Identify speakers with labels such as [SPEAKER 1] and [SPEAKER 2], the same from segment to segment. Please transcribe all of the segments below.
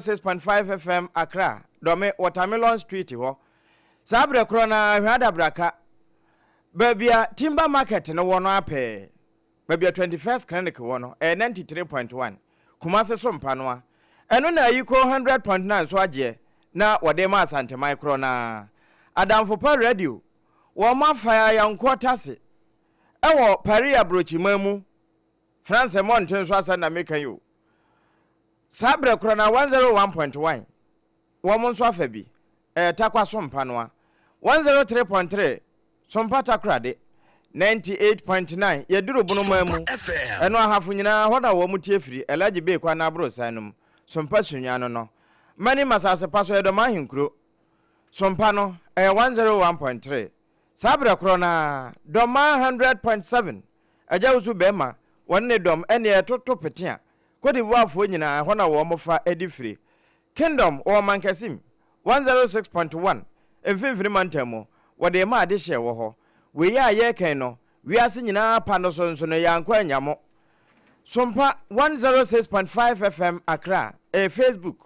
[SPEAKER 1] 106.5 FM Accra, Dome, Watermelon Street hɔ. Saa berɛ korɔ no ara, Hwɛ Adabraka, baabi a Timber Market no wɔ no ara pɛɛ, baabi a 21st Clinic wɔ no, ɛyɛ 93.1, Kumase so mpanoa. Ɛno na Ayiko 100.9 nso agyeɛ na wɔde rema Asanteman korɔ no ara. Adamfo Pa Radio, wɔn afa ayɔnkoɔ tase wɔ Paris aburokyiman mu, France mmɔnten so asɛm na meka yi o. Saa berɛ korɔ no ara 101.1 wɔn nso afa bi, ɛyɛ Tarkwa so mpanoa, 103.3 Sompa Takoradi, 98.9 yɛduru Bonoman mu, ɛno Ahafo nyinaa hɔ na wɔn tie firi, Alhaji Bey kwan no aborosan no mu, Sompa Sunyani no, Manim asase pa so ɛyɛ Dɔm Ahenkuro, Sompa no ɛyɛ 101.3 Saa berɛ korɔ no ara, Dɔmaa 100.7 Agya Wusu Bɛɛma wɔne ne dɔm ɛneɛ ɛtoto pete a, Cote d'Ivoirefoɔ nyinaa ɛhɔ na wɔn fa de firi. Kingdom wɔ Mankasim 106.1 mfimfini mantam mu, wɔde rema adehyeɛ wɔ hɔ. Wei a yɛreka yi no, wiase nyinaa pa no so nso no yɛankɔ annya mo. Sompa 106.5 FM Accra, ɛyɛ Facebook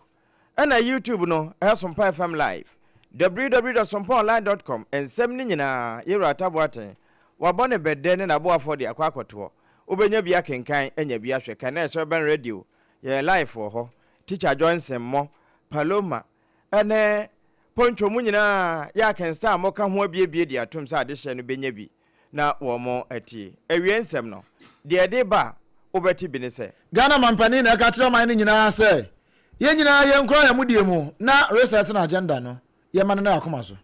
[SPEAKER 1] ɛna YouTube no ɛyɛ Sompa FM Live. www.sompaonline.com Nsɛm no nyinaa Yɛwura Atta Boateng wabɔ ne bɛdɛ ne n'aboafoɔ de akɔ akɔtoɔ. Wobɛnya bi akenkan anya bi ahwɛ. Kan na ɛhyɛ Urban Radio yɛyɛ live wɔ hɔ. Teacher Johnson mo, Paloma ne Poncho mo nyinaa yɛ akensta a moka ho abiebie de atom sɛ adehyeɛ no bɛnya bi na wɔn atie. Awiei nsɛm no, deɛ ɛde ba a wobɛte bi ne sɛ.
[SPEAKER 2] Ghana manpanin na ɛka kyerɛ ɔman no nyinaa sɛ yɛn nyinaa yɛnkura yɛn mudie mu na resetting agenda no yɛma no nna yɛn akoma so.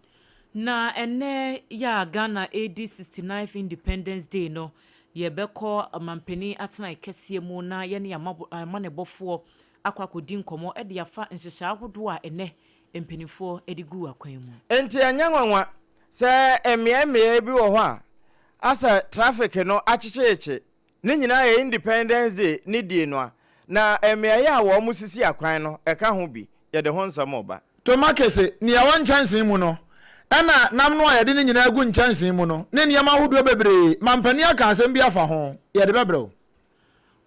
[SPEAKER 3] Na ɛnnɛ yi a Ghana redi 69th Independence Day no, yɛbɛkɔ ɔmanpanin atenae kɛseɛ mu na yɛne yɛn amanebɔfoɔ akɔ akɔdi nkɔmmɔ de afa nhyehyɛe ahodoɔ a ɛnnɛ mpanimfoɔ de gu akwan mu.
[SPEAKER 1] Enti ɛnyɛ nwanwa sɛ mmeaemmeae bi wɔ hɔ a asɛ traffic no akyekyerekye. Ne nyinaa yɛ Independence Day ne die no a, na mmeae a wɔsisi akwan no ka ho bi. Yɛde ho nsɛm reba.
[SPEAKER 2] Tomake se, Nea ɛwɔ nkyɛnsee mu no, ɛna nam no a yɛde ne nyinaa gu nkyɛnsee mu no, ne nneɛma ahodoɔ bebree. Mampanin aka asɛm bi afa ho. Yɛde bɛbrɛ wo.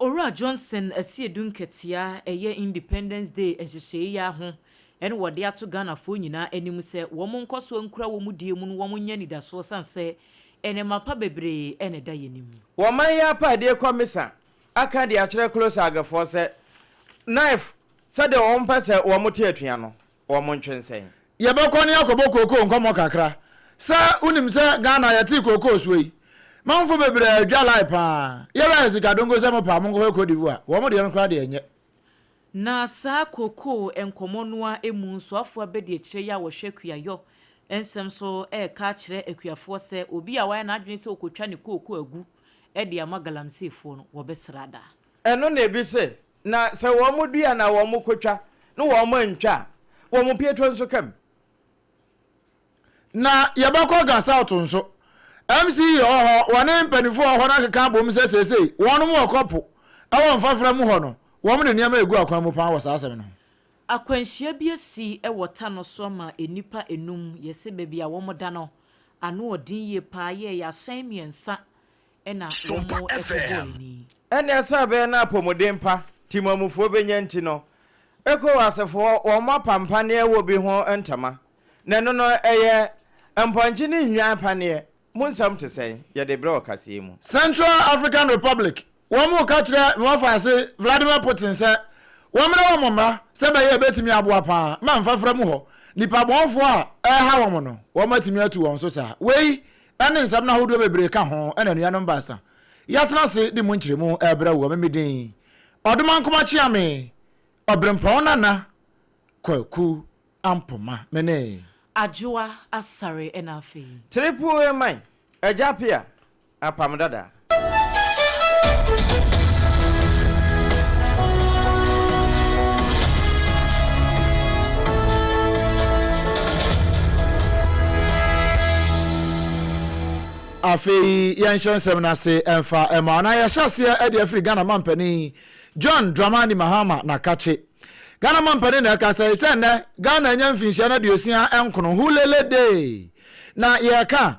[SPEAKER 3] Owura Johnson Asiedu Nketia ɛyɛ Independence Day nhyehyɛe yi ara ho na wɔde ato Ghanafoɔ nyinaa anim sɛ wɔn nkɔsoɔ nkura wɔn die mu no wɔn nyɛ anidasoɔ sane sɛ nneɛma pa bebree na ɛda yɛn anim.
[SPEAKER 1] Wɔman yi apaadie kɔmisa aka de akyerɛ Klosagfoɔ sɛ knife sɛdeɛ wɔn pɛ sɛ wɔn te atua no, wɔn ntwe nsɛn.
[SPEAKER 2] Yɛbɛkɔ ne akɔbɔ kookoo nkɔmmɔ kakra. Sɛ wonim sɛ Ghana yɛtee kookoo soɔ yi, manfo bebree adwa line paa. Yɛwura yɛ sika donko sɛ mopɛ a monkɔhwɛ Cote d'Ivoire, wɔn deɛ no koraa deɛ ɛnyɛ.
[SPEAKER 3] Na saa kookoo nkɔmmɔ no ara mu, soafoɔ abadiakyire yi a wɔhwɛ kuayɔ nsɛm so reka akyerɛ akuafoɔ sɛ obi a wayɛ n'adwene sɛ ɔkɔtwa ne kookoo agu de ama galamseyfoɔ no, wɔbɛsra da.
[SPEAKER 1] Ɛno na ebi se, Na sɛ wɔn dua na wɔn kotwa, ne wɔn antwa a, wɔn pieto nso ka mu.
[SPEAKER 2] Na yɛbɛkɔ Ga South nso. MC wɔ hɔ, wɔne mpaninfoɔ wɔ hɔ no akeka abom sɛ seesei wɔnom wɔ kɔpo wɔ mfafra mu hɔ no, wɔn de nneɛma regu akwan mu paa wɔ saa asɛm no ho.
[SPEAKER 3] Akwanhyia bi asi wɔ Tano so ama nnipa nnum, yɛse baabi a wɔda no ano ɔden yie paa, yɛɛyɛ ahyɛn mmiɛnsa na wɔkɔbɔɔ ani.
[SPEAKER 1] Ɛnneɛ sɛ ɛbɛyɛ na apɔmuden pa Timamufoɔ bɛnya nti no, ECOWASfoɔ wɔn apampaneɛ wɔ bi ho ntama, na ɛno no ɛyɛ mpɔnkye ne nnwan paneɛ. Mo nsɛm te sɛn? Yɛde brɛ wɔ kaseɛ mu.
[SPEAKER 2] Central African Republic, Wɔreka kyerɛ Nwafaase Vladimir Putin sɛ wɔmmrɛ wɔn mmara sɛ ɛbɛyɛ a ebetumi aboa paa ma mfafra mu hɔ nnipa bɔnfo a ɛreha wɔn no, wɔatumi atu wɔn so saa. Wei ne nsɛm no ahodoɔ bebree ka ho na anuanom baasa yi atena ase de mu nkyerɛmu rebrɛ wo. Me din Ɔdomankoma Kyeame, Ɔberempɔn Nana Kwaku Ampoma. Me ne.
[SPEAKER 3] Adwoa Asare na afei.
[SPEAKER 1] Triple Eman, Agya Appiah, Apam dada.
[SPEAKER 2] Afei yɛnhyɛ nsɛm no ase mfa mma wo. Na yɛhyɛ aseɛ de afiri Ghana mampanin John Dramani Mahama Nakakye. Ghana mampanin na ɛkasa yi sɛ nnɛ Ghana anya mfinhyia no 69 Hulele Day na yɛreka.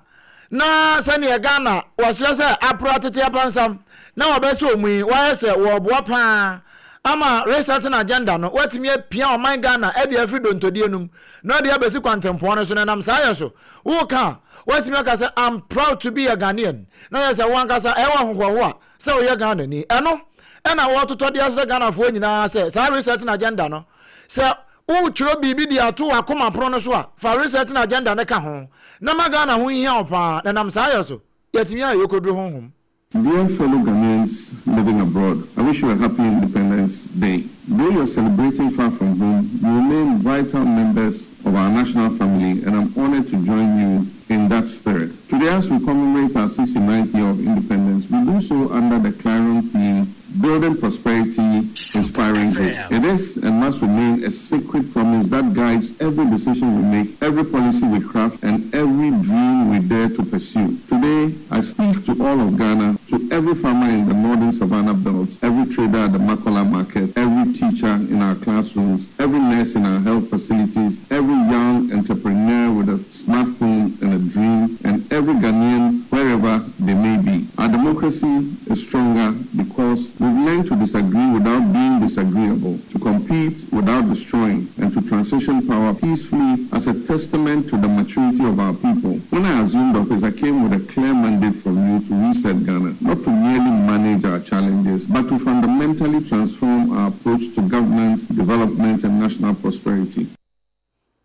[SPEAKER 2] Na sɛdeɛ Ghana wɔkyerɛ sɛ apra tete apansam na wɔbɛsɔ mu yi, wɔayɛ sɛ wɔreboa paa. Ama Resetting Agenda no, woatumi apia ɔman Ghana de afiri dontodie no mu na ɔde abɛsi kwantempɔn no so, na ɛnam saa yɛ so, woreka a, woatumi aka sɛ, I'm proud to be a Ghanaian, na yɛ sɛ wo ankasa ɛyɛ wo ahohoahoa sɛ woyɛ Ghanani. Ɛno na wɔretotɔ de asrɛ Ghanafoɔ nyinaa sɛ saa Resetting Agenda no, sɛ woretwerɛ biribi de ato w'akoma pono no so a, fa Resetting Agenda no ka ho, na ma Ghana ho nhia wo pa ara, na ɛnam saa yɛ so, yɛatumi ayɛ yɔkɔduro honhom.
[SPEAKER 4] Dear fellow Ghanaians living abroad, I wish you a happy Independence Day. Though you're celebrating far from home, you remain vital members of our national family, and I'm honored to join you in that spirit. Today, as we commemorate our 69th year of independence, we do so under the clarion theme, Building Prosperity, Inspiring Hope. It is and must remain a sacred promise that guides every decision we make, every policy we craft, and every dream we dare to pursue. Today, I speak to all of Ghana, to every farmer in the northern savannah belt, every trader at the Makola market, every teacher in our classrooms, every nurse in our health facilities, every young entrepreneur with a smartphone and a dream, and every Ghanaian wherever they may be. Our democracy is stronger because we've learned to disagree without being disagreeable, to compete without destroying, and to transition power peacefully as a testament to the maturity of our people. When I assumed office, I came with a clear mandate from you to reset Ghana, not to merely manage our challenges, but to fundamentally transform our approach to governance, development, and national prosperity.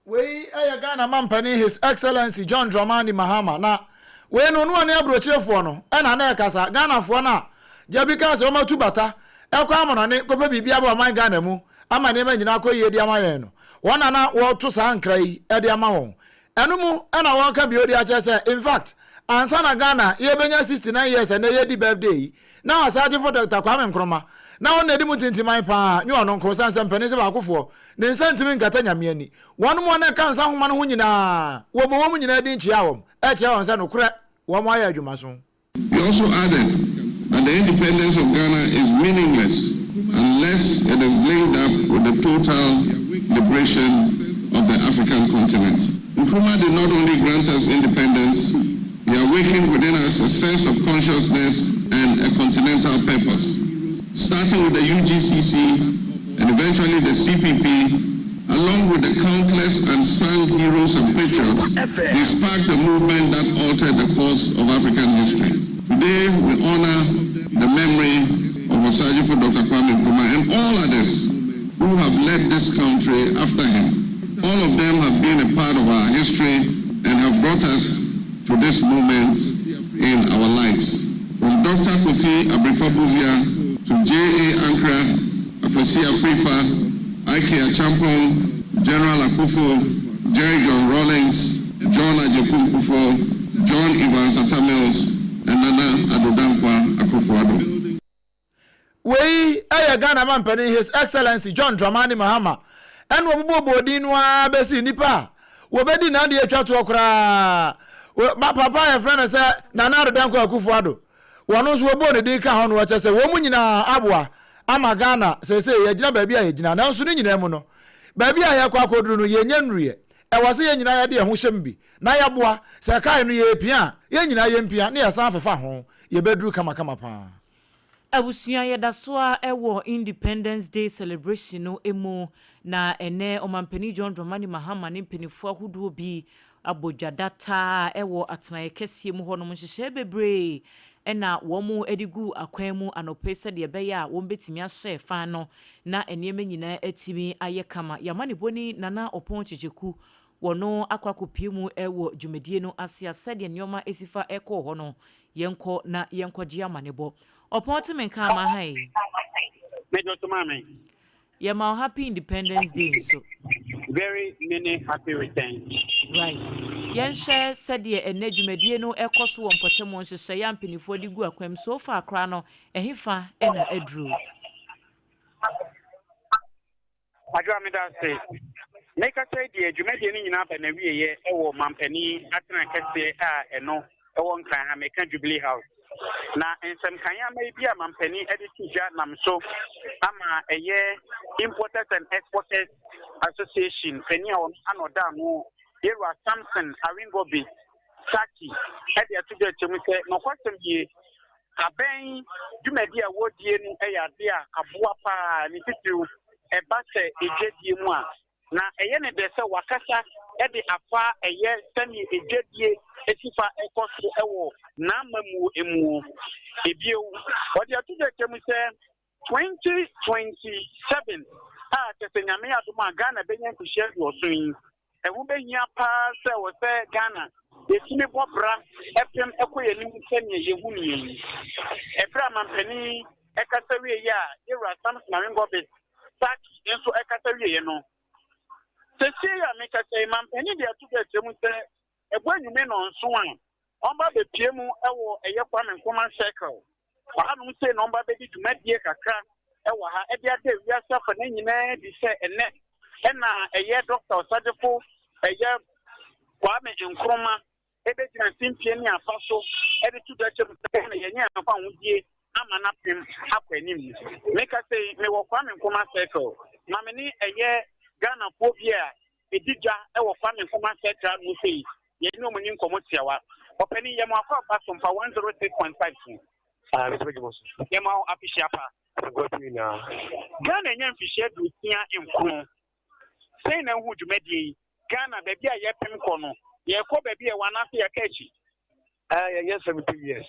[SPEAKER 2] Wei yɛ Ghana mampanin His Excellency John Dramani Mahama na wei no ɔno ɔne aburokyerefoɔ no ɛna na ɛkasa. Ghanafoɔ no a gya bi kaa sɛ wɔn atu bata ɛkɔ amanɔne kɔpɛ biribi aba ɔman Ghana mu ama nneɛma nyinaa akɔ yie de ama yɛn no wɔn na na wɔreto saa nkra yi de ama wɔn. Ɛno mu na wɔreka bio de akyerɛ sɛ in fact ansa na Ghana yɛbɛnya 69 years ɛnɛ yɛredi birthday yi na Ɔsagyefo Dɔkta Kwame Nkrumah na ɔno na ɛdi mu ntintiman paa nyɛ ɔno nko sane sɛ mpanin sɛ baakofoɔ ne nsa ntumi nkata Nyame ani. Wɔnom a na ɛka nsa nhoma no ho nyinaa wɔbɔ wɔn nyinaa din kyea wɔn kyerɛ wɔn sɛ nokorɛ wɔn ayɛ adwumaso.
[SPEAKER 4] He also added that the independence of Ghana is meaningless unless it is linked up with the total liberation of the African continent. Nkrumah did not only grant us independence, he awakened within us a sense of consciousness and a continental purpose. Starting with the UGCC and eventually the CPP, along with the countless unsung heroes and patriots, they sparked a movement that altered the course of African history. Today, we honor the memory of Osagyefo Dr. Kwame Nkrumah and all others who have led this country after him. All of them have been a part of our history and have brought us to this moment in our lives. From Dr. Kofi Abrefa Busia to J.A. Ankrah, Akwasi Afrifa, I.K. Acheampong, General Akuffo, Jerry John Rawlings, John Agyekum Kufuor, John Evans Atta Mills, and Nana Addo Dankwa Akufo-Addo.
[SPEAKER 2] Wei yɛ Ghana mampanin His Excellency John Dramani Mahama ɛna ɔbobɔbɔɔ din no ara bɛsi nnipa a wɔbɛdi n'adeɛ atwa toɔ koraa. Papa a yɛfrɛ no sɛ Nana Addo Dankwa Akufo-Addo, wɔno nso wɔbɔɔ ne din ka ho no, kyerɛ sɛ wɔn mu nyinaa aboa ama Ghana seesei yɛgyina baabi a yɛgyina. Nanso ne nyinaa mu no, baabi a yɛrekɔ akɔduru no, yɛnnya nnuruiɛ. Ɛwɔ sɛ yɛn nyinaa yɛde yɛn ho hyɛ mu bi na yɛboa. Sɛ kae no yɛrepia a, yɛn nyinaa yɛmpia na yɛsan fefa ho, yɛbɛduru kamakama pa ara.
[SPEAKER 3] Abusua yɛda so ara wɔ Independence Day celebration no mu na ɛnɛ Ɔmanpanin John Dramani Mahama ne mpaninfoɔ ahodoɔ bi abɔ dwa dataa wɔ atenaeɛ kɛseɛ mu hɔnom. Nhyehyɛeɛ bebree na wɔn de guu akwan mu anɔpa yi sɛdeɛ ɛbɛyɛ a wɔn bɛtumi ahyɛ fa no na nneɛma nyinaa atumi ayɛ kama. Yɛn amanebɔni Nana Ɔpɔn Kyekyeku wɔno akɔ akɔpue mu wɔ dwumadie no ase a sɛdeɛ nneɛma si fa kɔɔ hɔ no Yɛnkɔ na yɛnkɔgye amanebɔ. Ɔpɔn te me nka ama ha yi.
[SPEAKER 5] Mejɔ so maame.
[SPEAKER 3] Yɛma wo happy independence day nso.
[SPEAKER 5] Very many happy returns.
[SPEAKER 3] Right. Yɛnhwɛ sɛdeɛ ɛnnɛ dwumadie no ɛkɔ so wɔ mpɔtam hɔ, nhyehyɛeɛ a mpaninfoɔ de gu akwan mu so far koraa no, ɛhefa na aduru?
[SPEAKER 5] Adwoa meda ase. Mekasa yi deɛ dwumadie no nyinaa aba n'awieɛ wɔ mampanin atenae kɛseɛ a ɛno ɛwɔ Nkran ha, meka Jubilee House. Na nsɛm kanyama yi bi a mampanin de to dwa nam so ama ɛyɛ Importers and Exporters Association panin a ɔno ano ɔda ano, Yɛwura Samson Awingobit Saki de ato dwa akyɛ mu sɛ nɔkwasɛm nie. Abɛn dwumadi a wɔredie no yɛ adeɛ a aboa paa, ne titiriw ɛba sɛ edwadie mu a. Na ɛyɛ no dɛ sɛ wakasa de afa ɛyɛ sɛdeɛ edwadie si fa kɔ so wɔ n'amammuo mu. Ebio, ɔde ato dwa kyɛ mu sɛ 2027 a kyɛ sɛ Nyame adom a Ghana bɛnya mfirihyia aduɔson yi, Ɛho bɛhia paa sɛ wɔ sɛ Ghana yɛtumi bɔ bra pem kɔ yɛn anim sɛdeɛ yɛhu no yi. Ɛberɛ a mampanin kasa wieeɛ a Yɛwura Samson Awingobit Sackey nso kasa wieeɛ no, seesei a mekasa yi mampanin de ato dwa akyerɛ mu sɛ ɛbɔ anwummere nnɔnson a wɔba abɛpue mu wɔ ɛyɛ Kwame Nkrumah Circle. Wɔ hanom sei na wɔba abɛdi dwumadie kakra wɔ ha de ada wiase afanan nyinaa adi sɛ ɛnnɛ na ɛyɛ Dɔkta Ɔsagyefo ɛyɛ Kwame Nkrumah ɛbɛgyina simpie ne afa so de to dwa kyɛ mu sɛ Ghana yɛnyɛ yɛn fahodie ama no apem akɔ anim. Meka sei mewɔ Kwame Nkrumah Circle ma me ne ɛyɛ Ghanafoɔ bi a ɛdi dwa wɔ Kwame Nkrumah Circle ano sei Yɛne wɔn nni nkɔmmɔ tiawa. Ɔpanin, yɛma wo akwaaba Sompa 106.5 so.
[SPEAKER 6] Ah, me nso megye mo so.
[SPEAKER 5] Yɛma wo afehyia pa.
[SPEAKER 6] Asankwa pii nyinaa.
[SPEAKER 5] Ghana anya mfehyia 69. Sɛn na wohu dwumadie yi? Ghana, baabi a yɛpem kɔ no, yɛrekɔ baabi a ɛwɔ anaasɛ yɛaka akyi?
[SPEAKER 6] Ah, yɛnyɛ 70 years.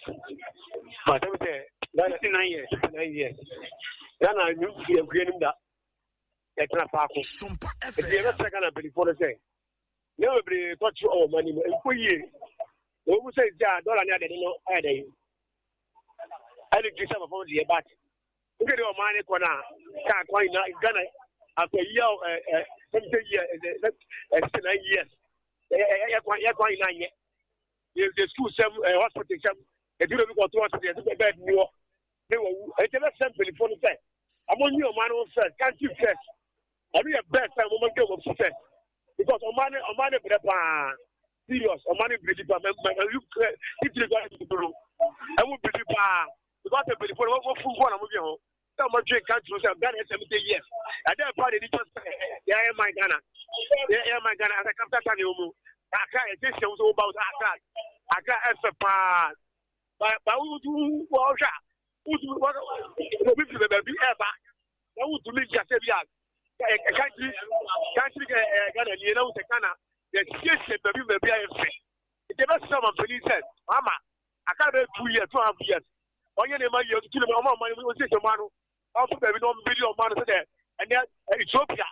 [SPEAKER 6] But ɛmi sɛ Ghana
[SPEAKER 5] 69 years.
[SPEAKER 6] 69 years. Ghana yɛnkua nim da. Yɛtena faako. Nti yɛbɛsrɛ Ghana mpanimfoɔ no sɛ Nneɛma bebree kɔ so wɔ ɔman no mu, ɛnkɔ yie. Na wɔn sɛ nti a dɔla ne adade no ayɛ dɛ ɛne ti sɛ fam deɛ but wohwɛ deɛ ɔman no kɔ no a kaa kwan nyinaa Ghana after year ɛ ɛ 70 years ɛ ɛ 69 years ɛ ɛ kwan yɛ kwan nyinaa nyɛ yɛ yɛ school sɛm ɛ hospital sɛm ebi na obi kɔ to hospital yɛ sɛ bɛɛ ni hɔ ne wɔ wu ɛnti ɛbɛsɛ mpanyinfoɔ no sɛ wɔn nyi ɔman no first country first. Ɛno yɛ best time ɔmo gye ɔmo first because ɔman ne ɔman ne brɛ paa serious ɔman ne brɛ nipa mɛ mɛ mɛ ɛ titiri gba ne no ɛmo brɛ paa because mpanyinfoɔ no wɔn fun kɔ na ɔmo dwe ho sɛ ɔmo dwe nka turu sɛ Ghana ɛsɛ mi sɛ yes ɛdɛ paa de ni kyɛ sɛ yɛ yɛ man Ghana yɛ yɛ man Ghana asɛ capital town yɛ wɔn mu Accra yɛ sɛ sɛ wɔn ba wɔn Accra Accra ɛfɛ paa ba ba wotu wɔhwɛ a wotu wɔn obi firi baabi ɛɛba. Na wontumi nka sɛ bi a country country Ghana nie na wosɛ Ghana yɛsiesie baabi baabi ayɛ fɛ nti ɛbɛsrɛ ɔmampanin sɛ mama aka bɛyɛ 2 years, 2.5 years, ɔnyɛ nneɛma yie, ɔtutu ne ɔma ɔma no ɔsiesie ɔma no ɔmfo baabi na ɔmbɛdi ɔma no sɛdeɛ ɛnɛ Ethiopia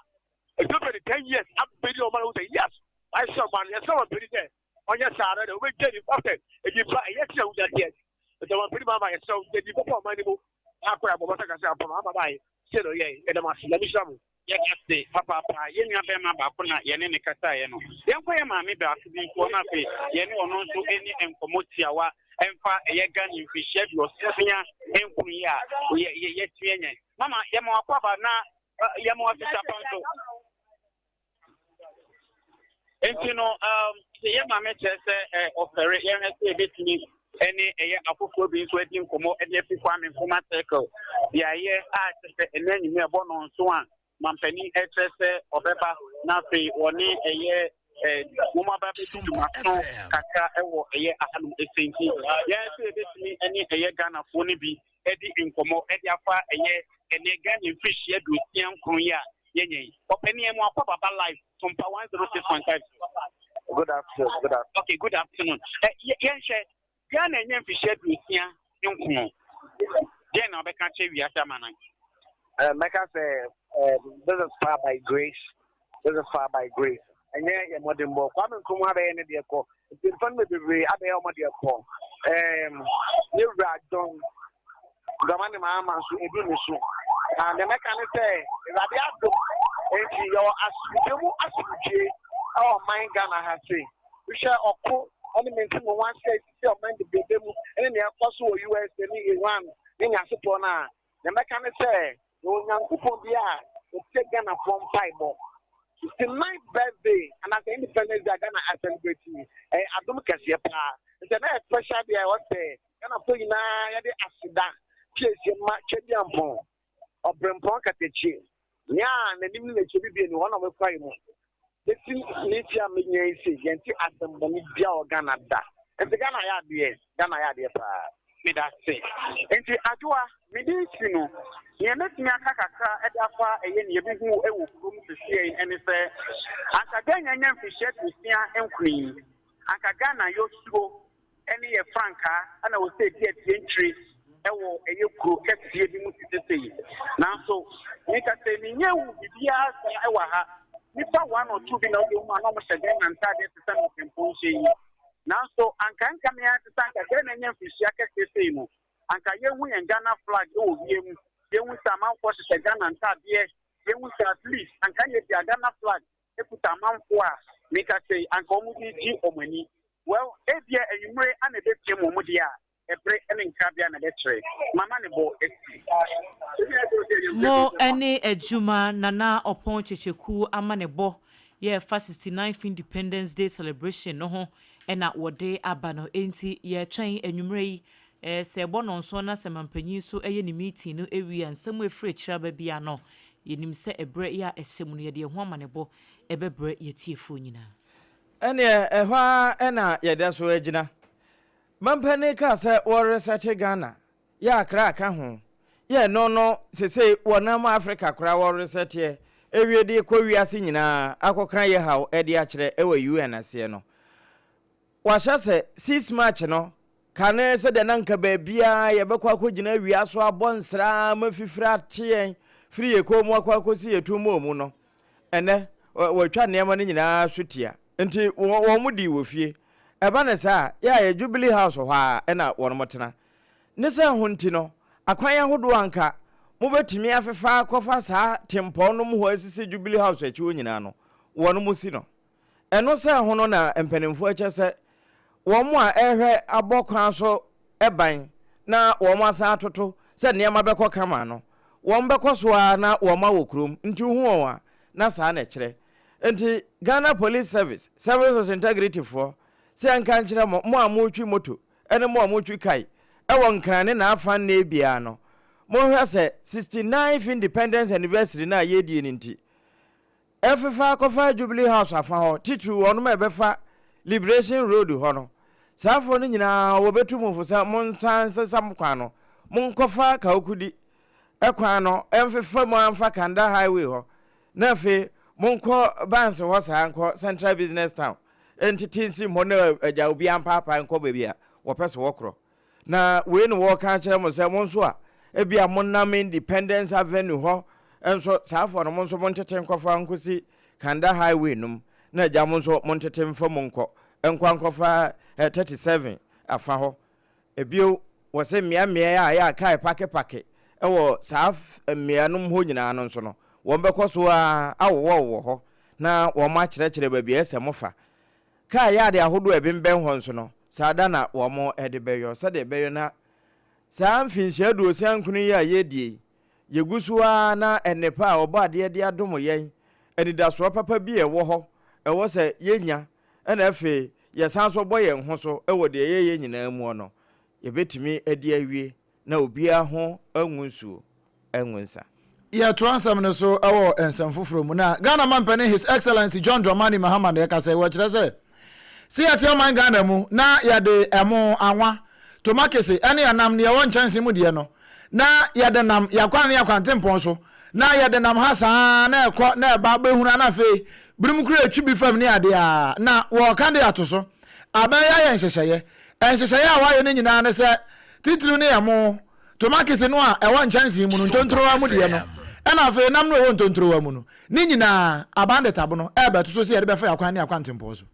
[SPEAKER 6] de 10 years abɛdi ɔma no wosɛ yes wayɛ ɔma no. Yɛsrɛ ɔmampanin sɛ ɔnyɛ saa no dɛ wobɛgya ni ɔsɛ ɛnipa ɛyɛ sɛ wogyadeɛ nti ɔmampanin mama yɛsrɛ wo gya nipa pa ɔma no mu akɔ yɛ abɔbɔ sɛ kase apɔm ama baayɛ sɛ na ɔyɛ yɛda mo ase. Nyame hyira mo.
[SPEAKER 5] Yɛda ase papaapa. Yɛn nua bɛrima baako na yɛne ne kasaeɛ no. Yɛnkɔ yɛn maame baako bi nso hɔ na afei yɛne ɔno nso ɛni nkɔmmɔ tiawa ɛmfa ɛyɛ Ghana mfirihyia 69 yi a yɛatumi anya. Mama, yɛma wakɔ aba na yɛma wasesa pa nso. Nti no, yɛ maame kyerɛ sɛ ɔfɛre yɛhwɛ sɛ yɛbɛtumi ɛne ɛyɛ afoforɔ bi nso adi nkɔmmɔ ɛde afi Kwame Nkrumah Circle beaeɛ a kyerɛ sɛ ɛnɛ anwummerɛ ɛbɔ no nso a mampanin ɛkyerɛ sɛ ɔbɛba na afei wɔne ɛyɛ wɔn aba bɛdi dwumaso kakra ɛwɔ ɛyɛ ahanom ɛsɛ. Nti yɛn sɛ yɛbɛtumi ɛne ɛyɛ Ghanafoɔ no bi ɛdi nkɔmmɔ ɛde afa ɛyɛ ɛnɛ Ghana mfirihyia 69 yi a yɛnyɛ yi. Ɔpanin, yɛn mu akɔ baba live Sompa 106.5.
[SPEAKER 7] Good afternoon. Good afternoon.
[SPEAKER 5] Okay, good afternoon. Ɛ yɛnhwɛ Ghana nya mfirihyia 69, deɛn na ɔbɛka kyerɛ wiase ama no?
[SPEAKER 7] Mɛka sɛ this is far by grace. This is far by grace. Ɛnyɛ yɛ mmɔdenbɔ. Kwame Nkrumah abɛyɛ ne deɛ kɔ. Mpanyinfoɔ no bebree abɛyɛ wɔn deɛ kɔ. Ne wura John Dramani Mahama nso edu ne so. Na deɛ mɛka ne sɛ Awurade adom nti yɛwɔ asomdwe mu asomdwe ɛwɔ ɔman Ghana ha se. Wohwɛ ɔko ɛne mente mo ho ase a esisi ɔman bebrebe mu ɛne nea ɛkɔ so wɔ USA ne Iran ne nyasetɔ no a, deɛ mɛka ne sɛ na Onyankopɔn bi a ɔtie Ghanafoɔ mpaebɔ. 69th birthday anaasɛ Independence Day a Ghana a celebrate yi, ɛyɛ adom kɛseɛ paa. Nti ɛnɛ yɛ special day a ɛwɔ sɛ Ghanafoɔ nyinaa yɛde aseda piesie ma Twɛdiampɔn, Ɔbrempɔn Katakyi, nea n'anim ne n'akyi bibie ni hɔ na ɔmɛkura yi mu. Bɛsi ne mfe a menya yi se yɛnte asɛmmɔne bia wɔ Ghana da. Nti Ghana yɛ adeɛ, Ghana yɛ adeɛ paa.
[SPEAKER 5] Meda ase. Enti Adwoa, me din si no, nea mɛtumi aka kakra de afa ɛyɛ nea yɛbɛhu wɔ kurom seseɛ yi ne sɛ, anka Ghana anya mfirihyia 69 yi, anka Ghana yɔsuo ne yɛ frankaa na wɔ sɛ ɛdi atientire wɔ ɛyɛ kuro kɛseɛ bi mu te sɛ sei. Nanso, meka sɛ menyɛ hu biribiara saa wɔ ha. Nnipa one or two bi na wobɛhu a na wɔhyɛ Ghana ntaadeɛ te sɛ me mpempɔn hyɛ yi. Nanso anka ɛnka me ara te sɛ anka Ghana anya mfirihyia kɛseɛ sei no, anka yɛhu yɛn Ghana flag wɔ wiem, yɛhu sɛ amanfoɔ hyehyɛ Ghana ntaadeɛ, yɛhu sɛ at least anka yɛ bia Ghana flag kuta amanfoɔ a meka sei anka wɔn de regye wɔn ani. Well, ebia anwummere ana ɛbɛpiem wɔn deɛ a, ɛbere ne nkrabea na ɛbɛkyerɛ. Mama ne bo asi.
[SPEAKER 3] Mo ne adwuma Nana Ɔpɔn Kyekyeku amanebɔ yɛ ɛfa 69th Independence Day celebration no ho na wɔde aba no enti yɛretwɛn anwummerɛ yi sɛ ɛbɔ nnɔnson na sɛ mampanyin nso yɛ ne meeting no wie a nsɛm a ɛfiri akyire aba biara no yɛnim sɛ ɛberɛ yi a ɛsɛ mu no yɛde ɛho amanebɔ ɛbɛbrɛ yɛatiefoɔ nyinaa.
[SPEAKER 1] Ɛneɛ ɛhɔ ara na yɛda so agyina. Mampanin kaa sɛ wɔresɛte Ghana, yɛ Accra ka ho, yɛ ɛno no sesei wɔnam Africa koraa wɔresɛteɛ ɛwie de kɔ wiase nyinaa akɔka yɛ haw de akyerɛ wɔ UN aseɛ no. Wahyɛ sɛ 6 March no kane sɛdeɛ na nka baabiara yɛbɛkɔ akɔgyina awia so abɔ nsra ma fifire ate yɛn firi yɛ kɔn mu akɔ akɔsi yɛ tummɔɔ mu no, ɛnnɛ wɔatwa nneɛma no nyinaa so tia. Nti wɔn dii wɔ fie. Ɛba no saa a, yɛ a yɛ Jubilee House hɔ ara na wɔn tena. Ne sɛ ho nti no, akwan ahodoɔ a anka mobɛtumi afefa akɔfa saa tempɔn nom hɔ asisi Jubilee House akyi hɔ nyinaa no, wɔn si no. Ɛno sɛ ho no na mpanimfoɔ kyɛ sɛ wɔn a ɛrehwɛ abɔ kwan so ban na wɔn asan atoto sɛ nneɛma bɛkɔ kama no, wɔn bɛkɔ so ara na wɔn awɔ kurom. Nti wohu wɔn a, na saa na ɛkyerɛ. Nti Ghana Police Service, Service of Integrity foɔ, sɛ yɛnka nkyerɛ mo, mo a moretwi moto ne mo a moretwi kae wɔ Nkran ne n'afa nnɛ biara no, monhwɛ sɛ 69th Independence Anniversary no a yɛredie no nti, ɛfefa akɔfa Jubilee House afa hɔ, titiriw wɔnom a ɛbɛfa Liberation Road hɔ no, saa foɔ no nyinaa wɔbɛtu mo fo sɛ monsan nsesa mo kwan no, monkɔfa Kawukudi kwan no mfefa mu ara mfa Kanda Highway hɔ, Na afei monkɔ Barnes hɔ saa nkɔ Central Business Town ntete nsim hɔ na agya obiara mpaapae nkɔ baabi a wɔpɛ sɛ wɔkorɔ. Na wei na wɔreka akyerɛ mo sɛ mo nso a ebia monam Independence Avenue hɔ nso saa afɔ no mo nso montete nkɔfa nkɔsi Kanda Highway no mu na agya mo nso montete mfa mu nkɔ nkɔ ankɔfa 37 afa hɔ. Bio, wɔse mmeaemmeae a ɛyɛ a kaa pakepake wɔ saa mmea no mu hɔ nyinaa no nso no, wɔbɛkɔ so ara awowɔwowɔ hɔ na wɔakyerɛkyerɛ baabi a ɛsɛ sɛ mofa. Kaa yaade ahodoɔ a ɛbembɛn hɔ nso no, saa da na wɔde bɛyɔ sɛdeɛ ɛbɛyɔ na saa mfinhyia 69 yi a yɛredie yi, yɛgu so ara na nnepa a Ɔbɔadeɛ de adom yɛn, anidasoɔ papa bi a ɛwɔ hɔ, ɛwɔ sɛ yɛnya, ɛna afei yɛsan nso bɔ yɛn ho so wɔ deɛ yɛyɛ nyinaa muɔ no, yɛbɛtumi adi awie na obiara ho angu nsuo angu nsa.
[SPEAKER 2] Yɛtoa nsɛm no so wɔ nsɛm foforɔ mu na Ghana mampanin His Excellency John Dramani Mahama na ɛkasa yi, wɔkyerɛ sɛ, sɛ yɛte ɔman Ghana mu na yɛde ɛmo, anwa, tomakese ne ɛnam deɛ ɛwɔ nkyɛnse mu deɛ no na yɛde nam yɛn ne yɛn kwantempɔn so na yɛde nam ha saa na ɛkɔ na ɛba bɛhunu na afei binom kura ɛtwi bi fam ne adeɛ a na wɔka de ato so abɛyɛ ayɛ nhyehyɛeɛ. Nhyehyɛeɛ a wɔayɛ no nyinaa ne sɛ titiriw ne ɛmo, tomakese no a ɛwɔ nkyɛnsee mu no, ntontrowa mu deɛ no, ɛna afei nam no a ɛwɔ ntontrowa mu no, ne nyinaa aban de tabono ɛrebɛto so sɛ yɛde bɛfa yɛn akwan ne yɛn akwantempɔn so.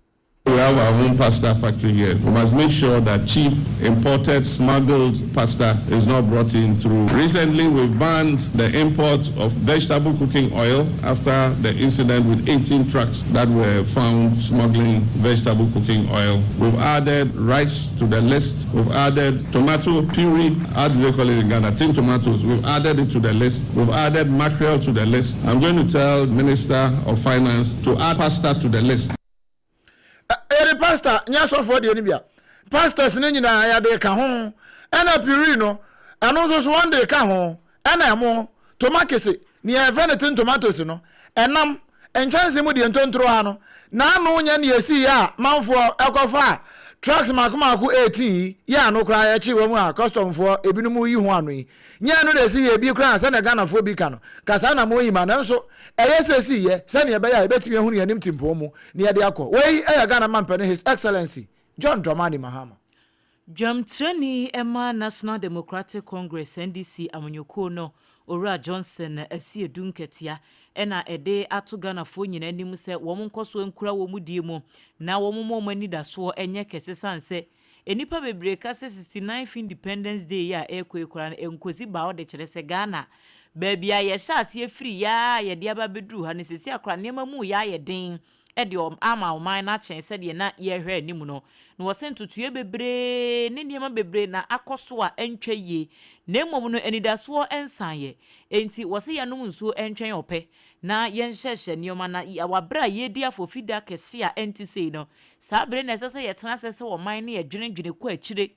[SPEAKER 4] We have our own pasta factory here. We must make sure that cheap, imported, smuggled pasta is not brought in through. Recently, we've banned the import of vegetable cooking oil after the incident with 18 trucks that were found smuggling vegetable cooking oil. We've added rice to the list. We've added tomato puree, how do they call it in Ghana? Tin tomatoes. We've added it to the list. We've added mackerel to the list. I'm going to tell Minister of Finance to add pasta to the list.
[SPEAKER 2] Yɛde pastor nyɛ asɔfoɔ deɛ no bia. Pastors no nyinaa yɛde ka ho. Ɛna puree no, ɛno nso so wɔn de ka ho. Ɛna ɛmo, tomakese, nea yɛfrɛ no tin tomatoes no, ɛnam, nkyɛnse mu deɛ ntontorowa no, n'ano nyɛ nea ɛsiiɛ a manfoɔ ɛkɔfaa. Trucks mmaako mmaako 18 yi yɛ ano koraa yɛkyee wɔn a customfoɔ ebinom reyi ho ano yi. Nyɛ ɛno na ɛsi yɛ bi koraa sɛdeɛ Ghanafoɔ bi ka no, ka saa na moyi ma nanso ɛyɛ sɛ ɛsii yɛ sɛdeɛ ɛbɛyɛ a yɛbɛtumi ahunu yɛn anim tempɔn mu na yɛde akɔ. Wei yɛ Ghana mampanin His Excellency John Dramani Mahama.
[SPEAKER 3] Dwamtrani ma National Democratic Congress, NDC, amanyɔkuo no, Owura Johnson Asiedu Nketia na ɛde ato Ghanafoɔ nyinaa anim sɛ wɔn nkɔsoɔ nkura wɔn die mu na wɔn mma wɔn anidasoɔ nyɛ kɛse sane sɛ nnipa bebree ka sɛ 69th Independence Day yi a ɛrekɔ yi koraa no ɛnkɔsi baɔ de kyerɛ sɛ Ghana baabi a yɛhyɛ aseɛ firi yɛ ara a yɛde aba abɛduru ha no seesei a koraa nneɛma mu reyɛ ayɛ den de ama ɔman no akyɛn sɛdeɛ na yɛrehwɛ anim no. Na wɔse ntotoeɛ bebree ne nneɛma bebree na akɔ so a ɛntwa yie, na mmom no anidasoɔ nsaeɛ. Enti wɔse yɛnnom nsuo ntwɛn ɔpɛ, na yɛnhyɛhyɛ nneɛma, na wɔ berɛ a yɛredi afofida kɛseɛ a ɛnte sei no, saa berɛ na ɛsɛ sɛ yɛtena ase sɛ ɔman na yɛdwenedwene kɔ akyire.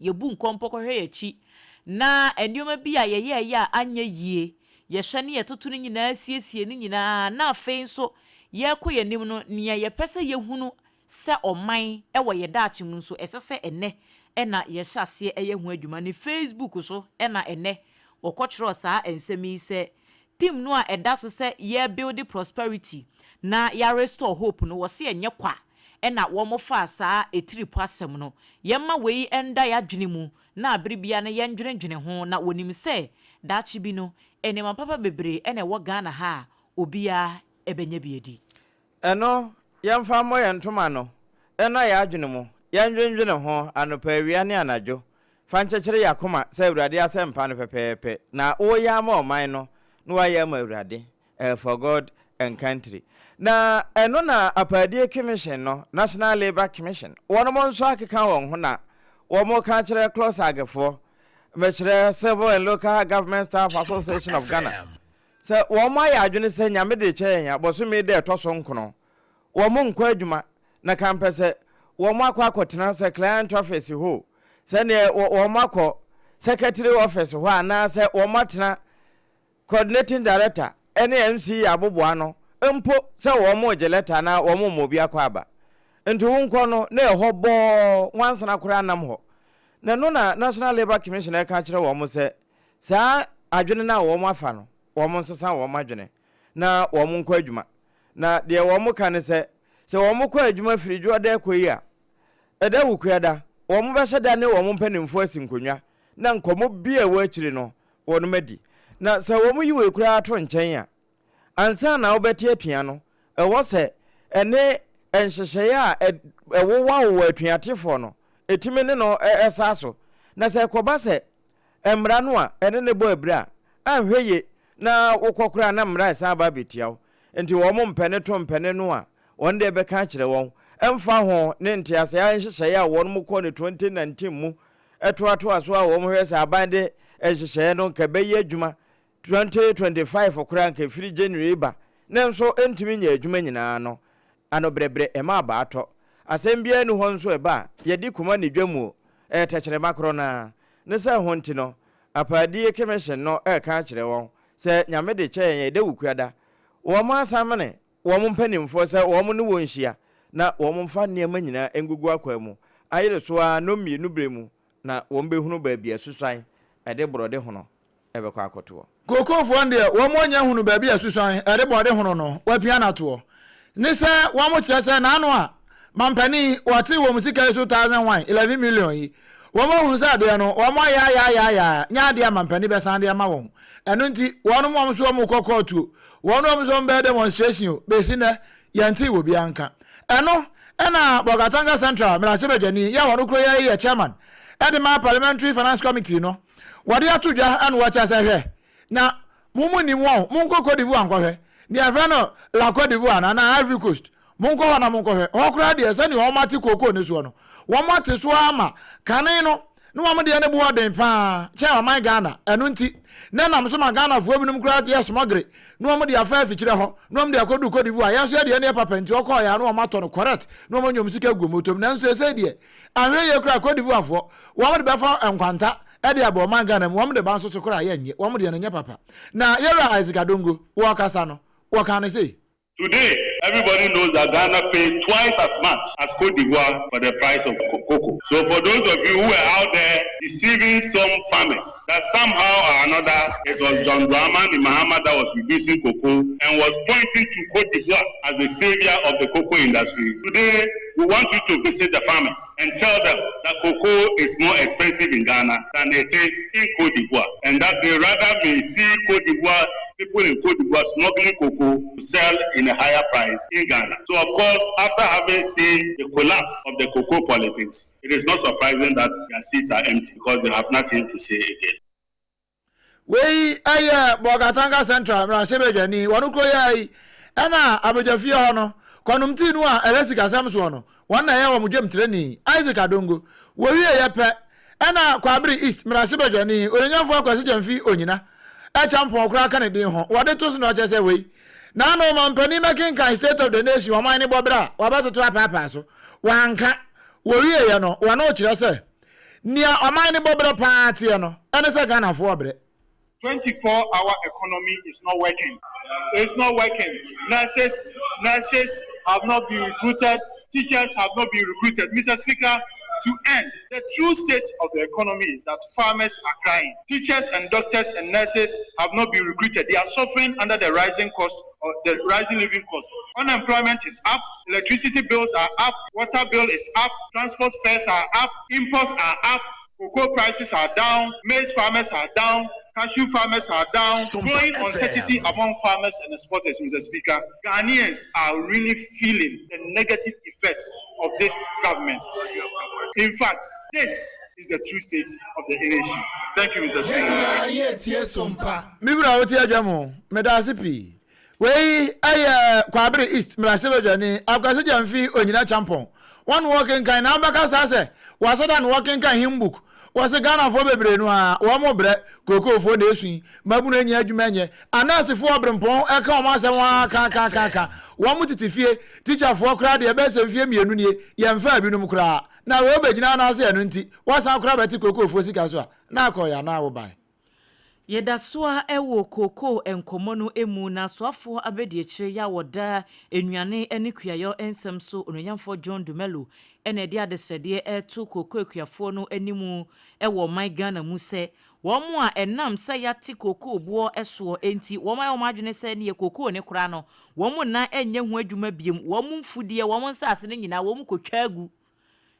[SPEAKER 3] Yɛbu nkɔmpɔ kɔhwɛ yɛn akyi, na nneɛma bi a yɛyɛeɛ a anyɛ yie, yɛhwɛ ne yɛtoto ne nyinaa siesie ne nyinaa, na afei nso yɛrekɔ yɛn anim no, nea yɛpɛ sɛ yɛhunu sɛ ɔman wɔ yɛn daakye mu nso, ɛsɛ sɛ ɛnnɛ na yɛhyɛ aseɛ yɛ ho adwuma. Ne Facebook so na ɛnnɛ wɔkɔtwerɛɛ saa nsɛm yi sɛ, Theme no a ɛda so sɛ yɛrebuilde prosperity na yɛarestore hope no, wɔse ɛnyɛ kwa na wɔfaa saa atiripɔ asɛm no. Yɛmma wei nda yɛadwene mu na bere biara no yɛndwenedwene ho na wɔnim sɛ daakye bi no nneɛma papa bebree na ɛwɔ Ghana ha a obiara bɛnya bi adi.
[SPEAKER 1] Ɛno, yɛmfa mmɔ yɛn ntoma no nna yɛn adwene mu, yɛndwendwene ho anɔpa, awia ne anadwo. Fa nkyekyere yɛn akoma sɛ Awurade asɛmpa no pɛpɛɛpɛ na woreyɛ ama ɔman no na woayɛ ama Awurade. Eh, for God and country. Na ɛno na Apaadie Commission no, National Labour Commission, wɔnom nso akeka wɔn ho na wɔn ka akyerɛ CLOSAG foɔ, mekyerɛ Civil and Local Government Staff Association of Ghana, sɛ wɔn ayɛ adwene sɛ Nyame de rekyɛ yɛn a, bɔsome da ɛtɔ so nkono, wɔn nkɔ adwuma, na kampɛ sɛ wɔn akɔ akɔtena sɛ client office hɔ o, sɛdeɛ wɔn akɔ secretary office hɔ anaasɛ wɔn atena Coordinating Director ne MC aboboano mpo sɛ wɔregye lɛta anaa wɔrema obi akwaaba. Nti wonkɔ no na ɛhɔ bɔɔ nwansena koraa nnam hɔ. Na ɛno na National Labour Commission reka akyerɛ wɔn sɛ saa adwene no a wɔafa no, wɔnsesa wɔn adwene na wɔnkɔ adwuma. Na deɛ wɔka ne sɛ, sɛ wɔkɔ adwuma firi Dwoɔda rekɔ yi a, ɛda Wukuada, wɔbɛhyɛ da ne wɔn mpanimfoɔ asi nkonnwa na nkɔmmɔ bi a ɛwɔ akyire no wɔnom adi. Na sɛ wɔyi wei koraa to nkyɛn a, ansa na wobɛte atua no, ɛwɔ sɛ ɛne nhyehyɛeɛ a ɛwowawowa atuatefoɔ no, ɛtumi ne no sa so. Na sɛ ɛkɔba sɛ mmara no a ɛne no bɔ abira a, anhwɛ yie na wokɔ koraa na mmara resan aba abɛtia wo. Nti wɔn mpɛne to mpɛne no a, wɔn deɛ bɛka akyerɛ wɔn, ɛmfa ho ne nteaseɛ nhyehyɛeɛ a wɔnom kɔɔ no 2019 mu ɛtoatoa so a wɔhwɛ sɛ aban de nhyehyɛeɛ no nka ɛbɛyɛ adwuma 2025 koraa nka ɛfiri January ba nanso ɛntumi nyɛ adwuma nyinaa no ano brɛbrɛ ɛma abaa tɔ. Asɛm biara nni hɔ nso ɛba a yɛde kuma ne dwa mu o, ɛyɛ tɛkyerɛma korɔ no ara. Ne sɛ ho nti no Apaadie Kemehyen no reka akyerɛ wɔn sɛ Nyame de kyɛ yɛn ɛda Wukuada wɔn asamene wɔn mpanimfoɔ sɛ wɔn ne wɔn nhyia na wɔmfa nneɛma nyinaa ngugu akwan mu, ayere so ara nnɔmmienu berɛ mu na wɔbɛhunu baabi a susuan de borɔde hono bɛkɔ akɔtoɔ.
[SPEAKER 2] Kookoofoɔ no deɛ wɔn anya hunu baabi a susuan de borɔde hono no wɔapia no atoɔ. Ne sɛ wɔn kyerɛ sɛ n'ano a mampanin wɔte wɔn sika yi so 1001, 11 million yi, wɔn ahunu sɛ adeɛ no wɔn ayaayaayaayaa nyɛ adeɛ a mampanin bɛsan de ama wɔn. Ɛno nti wɔnom wɔn nso wɔn rekɔ kɔɔtuo. Wɔn a wɔn nso wɔbɛyɛ demonstration o, besi nnɛ yɛntee wɔ biara nka. Ɛno na Bolgatanga Central mmarahyɛbadwani yi a ɔno koro yi yɛ chairman de ma Parliamentary Finance Committee no, wɔde ato dwa na wɔkyerɛ sɛ hwɛ, na mo mu nnim wɔn, monkɔ Cote d'Ivoire nkɔhwɛ, nea yɛfrɛ no La Cote d'Ivoire no anaa Ivory Coast, Monkɔ hɔ na monkɔhwɛ. Hɔ koraa deɛ, sɛdeɛ wɔate kookoo no soɔ no, wɔate so ara ma kane no, na wɔn deɛ no boɔ den pa ara kyɛn ɔman Ghana. Ɛno nti, na ɛnam so ma Ghanafoɔ binom koraa yɛ smɔgere na wɔde afa afikyire hɔ na wɔde akɔduru Cote d'Ivoire. Yɛn nso yɛn deɛ no yɛ papa nti wɔkɔeɛ a na wɔatɔ no correct na wɔanya wɔn sika agu wɔn bɔtɔ mu. Nanso seesei deɛ, anhwɛ yie koraa Cote d'Ivoirefoɔ, wɔde bɛfa nkwanta de aba ɔman Ghana mu. Wɔde ba nso so koraa a, yɛnnye. Wɔn deɛ no nyɛ papa. Na Yɛwura Isaac Adongo, wɔrekasa no, wɔkaa no sei.
[SPEAKER 8] Today, everybody knows that Ghana pays twice as much as Cote d'Ivoire for the price of cocoa. So for those of you who were out there deceiving some farmers that somehow or another it was John Dramani Mahama that was reducing cocoa and was pointing to Cote d'Ivoire as the savior of the cocoa industry. Today, we want you to visit the farmers and tell them that cocoa is more expensive in Ghana than it is in Cote d'Ivoire, and that they rather may see Cote d'Ivoire people in Cote d'Ivoire smuggling cocoa to sell in a higher price in Ghana. So, of course, after having seen the collapse of the cocoa politics, it is not surprising that their seats are empty because they have nothing to say again.
[SPEAKER 2] Wei yɛ Bolgatanga Central mmarahyɛbadwani wɔn kuro yi yi ɛna abadwafie hɔ no kɔnom tii no a ɛhwɛ sikasɛm soɔ no wɔn na ɛyɛ wɔn dwamtirani Isaac Adongo. Wɔwie yɛ pɛ ɛna Kwabere East mmarahyɛbadwani Ononyamfoɔ Akwasi Gyamfi Onyina ɛkyɛ mpɔn koraa ka ne din ho wɔde to so na ɔkyerɛ sɛ wei naano ɔmampanin mɛkenkan State of the Nation ɔman ne bɔberɛ a wɔabɛtoto apaapaa so wanka. Wɔwie yɛ no wɔn kyerɛ sɛ nea ɔman ne bɔberɛ paa teɛ no ɛne sɛ Ghanafoɔ brɛ.
[SPEAKER 9] 24-hour economy is not working. It's not working. Nurses have not been recruited. Teachers have not been recruited. Mr. Speaker, to end, the true state of the economy is that farmers are crying. Teachers and doctors and nurses have not been recruited. They are suffering under the rising cost or the rising living cost. Unemployment is up, electricity bills are up, water bill is up, transport fares are up, imports are up, cocoa prices are down, maize farmers are down, cashew farmers are down, growing uncertainty among farmers and exporters, Mr. Speaker. Ghanaians are really feeling the negative effects of this government. In fact, this is the true state of the nation. Thank you, Mr. Speaker.
[SPEAKER 2] Me wura wote adwa mu, meda ase pii. Wei ɛyɛ Kwabere East mmarahyɛbadwani Akwasi Gyamfi Onyina Champɔn. Wɔn wɔkenkan na abɛka saa sɛ wɔasɔda no wɔkenkan hymn book. Wɔse Ghanafoɔ bebree no a wɔn mo brɛ kookoofoɔ na esu yi mabunu anya adwuma nyɛ anɛɛsefoɔ berempɔn ɛka wɔn asɛm a kaakaakaaka wɔn mo tete fie tikyafoɔ koraa deɛ ɛbɛyɛ sɛ mfie 2 nie yɛmfaa binom koraa na wei wobɛgyina anaasɛ ɛno nti wɔasan koraa bɛte kookoofoɔ sika so a na akɔyɛ anaa wobae.
[SPEAKER 3] Yɛda so a ɛwɔ kookoo nkɔmmɔ no mu na asoafoɔ abɛdiakyire yɛ a wɔda nnuane ne kuayɔ nsɛm so Onuonyamfoɔ John Dumelo ɛna ɛde adesrɛdeɛ ɛreto kookoo akuafoɔ no anim ɛwɔ ɔman Ghana mu sɛ wɔn a ɛnam sɛ yɛate kookoo boɔ soɔ nti wɔn ayɛ wɔn adwene sɛ ne yɛ kookoo ne koraa no wɔn nna nyɛ ho adwuma biem, wɔn mfudeɛ, wɔn nsase no nyinaa wɔn kɔtwa agu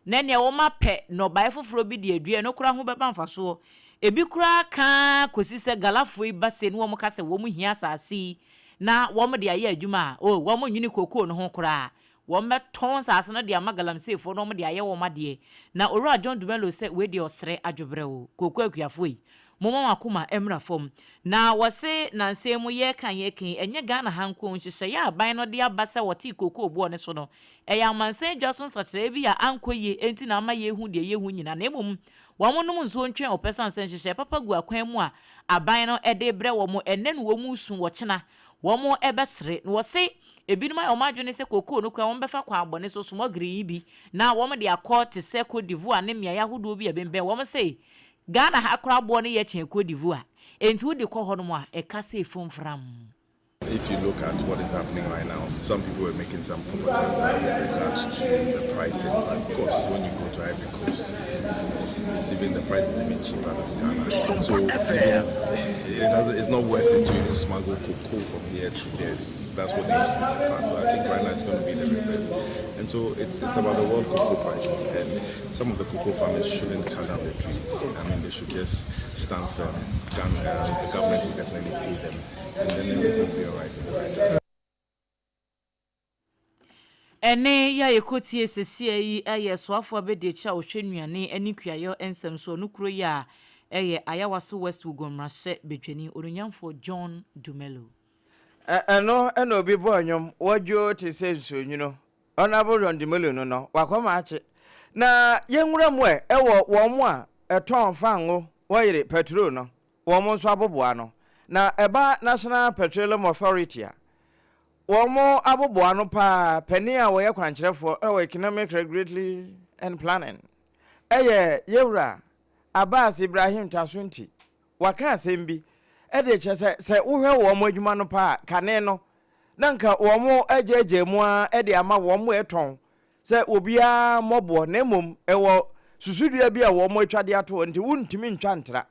[SPEAKER 3] na nea wɔn apɛ nnɔbaeɛ foforɔ bi de adua no koraa ho bɛba mfasoɔ. Ebi koraa kaa kɔsi sɛ galafoɔ yi ba se ne wɔn ka sɛ wɔn hia asase yi na wɔn de ayɛ adwuma a o wɔn nwene kookoo no ho koraa wɔn bɛtɔn nsase no de ama galamseyfoɔ na wɔn de ayɛ wɔn adeɛ. Na Owura John Dumelo sɛ wei deɛ ɔsrɛ adwobrɛ o kookoo akuafoɔ yi momma wɔn akoma mmra fam. Na wɔse nansɛn mu yɛreka yɛreka ɛnyɛ Ghana ha nko nhyehyɛeɛ a aban no de aba sɛ wɔte kookoo boɔ ne so no ɛyɛ amansan dwa so nsakyerɛeɛ bi a ankɔ yie enti na ama yɛhu deɛ yɛhu nyinaa na mmom wɔn nom nsuo ntwɛn ɔpɛ san sɛ nhyehyɛeɛ papa gu akwan mu a aban no de brɛ wɔn ɛnɛ no wɔn su wɔkyena wɔn ɛbɛsere. Na wɔse ebinom ayɛ wɔn adwene sɛ kookoo no kora wɔn bɛfa kwan abɔne so smuggle yi bi na wɔn de akɔ te sɛ Cote d'Ivoire ne mmeaeɛ ahodoɔ bi a ɛbɛnbɛn. Wɔn se Ghana ha koraa boɔ no yɛ kyɛn Cote d'Ivoire enti wode kɔ hɔnom a ɛka sɛ efomfram.
[SPEAKER 10] If you look at what is happening right now, some people were making some propaganda with regards to the pricing. But of course, when you go to Ivory Coast, it's even the price is even cheaper than Ghana. So it's even, it doesn't, it's not worth it to even smuggle cocoa from here to there. That's what they used to do in the past. So I think right now it's going to be the reverse. And so it's about the world cocoa prices, and some of the cocoa farmers shouldn't cut down the trees. I mean, they should just stand firm. The government will definitely pay them, and then everything will be all right in the right time.
[SPEAKER 3] Ɛne yɛ a yɛkɔtie sesia yi ɛyɛ soafoɔ abɛdi akyi a wɔhwɛ nnuane ne kuayɔ nsɛm so no kuro yi a ɛyɛ Ayawaso West Wuogon mmarahyɛ badwani Onuonyamfoɔ John Dumelo.
[SPEAKER 1] Ɛno ɛna obi bɔɔ nnwom wɔdwo te sɛ nsuonwunu. Honorable John Dumelo no wakɔma akye na yɛnwura mu ɛ ɛwɔ wɔn a ɛtɔn fango wɔyere petrol no wɔn nso aboboa no na ɛba National Petroleum Authority a wɔn aboboa no paa panin a wɔyɛ kwankyerɛfoɔ ɛwɔ economic regulatory and planning ɛyɛ yɛwura Abbas Ibrahim Tasunti waka asɛm bi ɛde kyerɛ sɛ sɛ wohwɛ wɔn adwuma no paa kane no. na nka wɔn agyaagyaa mu ara de ama wɔn ɛtɔn sɛ obiara mmɔ boɔ na mmom ɛwɔ susudua bi a wɔn atwa de ato hɔ nti wontumi ntwa ntra.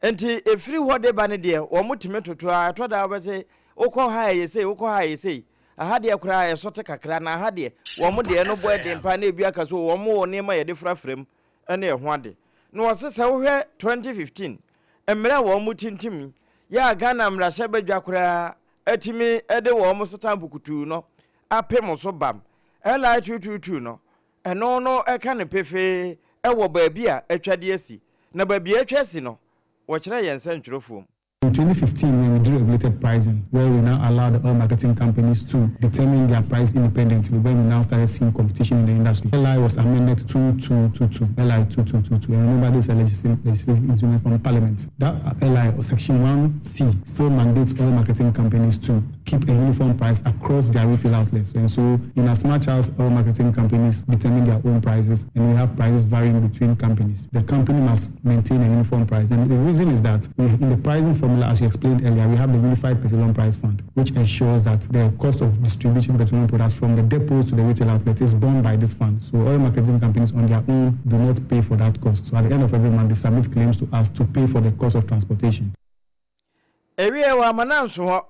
[SPEAKER 1] Nti ɛfiri hɔ de ba no deɛ wɔn tumi toto ara, ɛtɔ da a wobɛse wokɔ ha a ɛyɛ sei, wokɔ ha a ɛyɛ sei, aha deɛ koraa ɛso te kakra na aha deɛ wɔn deɛ ɛno bɔ ɛden paa na ebi aka so wɔn wɔ nneɛma a yɛde frafra mu ne ɛho ade. Na wɔse sɛ wohwɛ 2015 mmerɛ a wɔn tintim yi yɛ a Ghana mmarahyɛbadwa koraa atumi de wɔn setampo kutuu no apem so bam LI 222 no, ɛno no ka no pefee wɔ baabi a atwa de asi, na baabi a atwa asi no, wɔkyerɛ yɛn sɛntwerɛfoɔ mu.
[SPEAKER 11] In 2015, when we deregulated pricing, where we now allow the oil marketing companies to determine their price independently, when we now started seeing competition in the industry, LI was amended to 2222, LI 2222. And remember, this is a legislative, legislative instrument from Parliament. That LI, or Section 1C, still mandates oil marketing companies to keep a uniform price across their retail outlets. And so, in as much as oil marketing companies determine their own prices, and we have prices varying between companies, the company must maintain a uniform price. And the reason is that we, in the pricing formula, as you explained earlier, we have the Unified Petroleum Price Fund, which ensures that the cost of distributing petroleum products from the depots to the retail outlet is borne by this fund. So oil marketing companies on their own do not pay for that cost. So at the end of every month, they submit claims to us to pay for the cost of transportation.
[SPEAKER 1] Ewiei wɔ amananso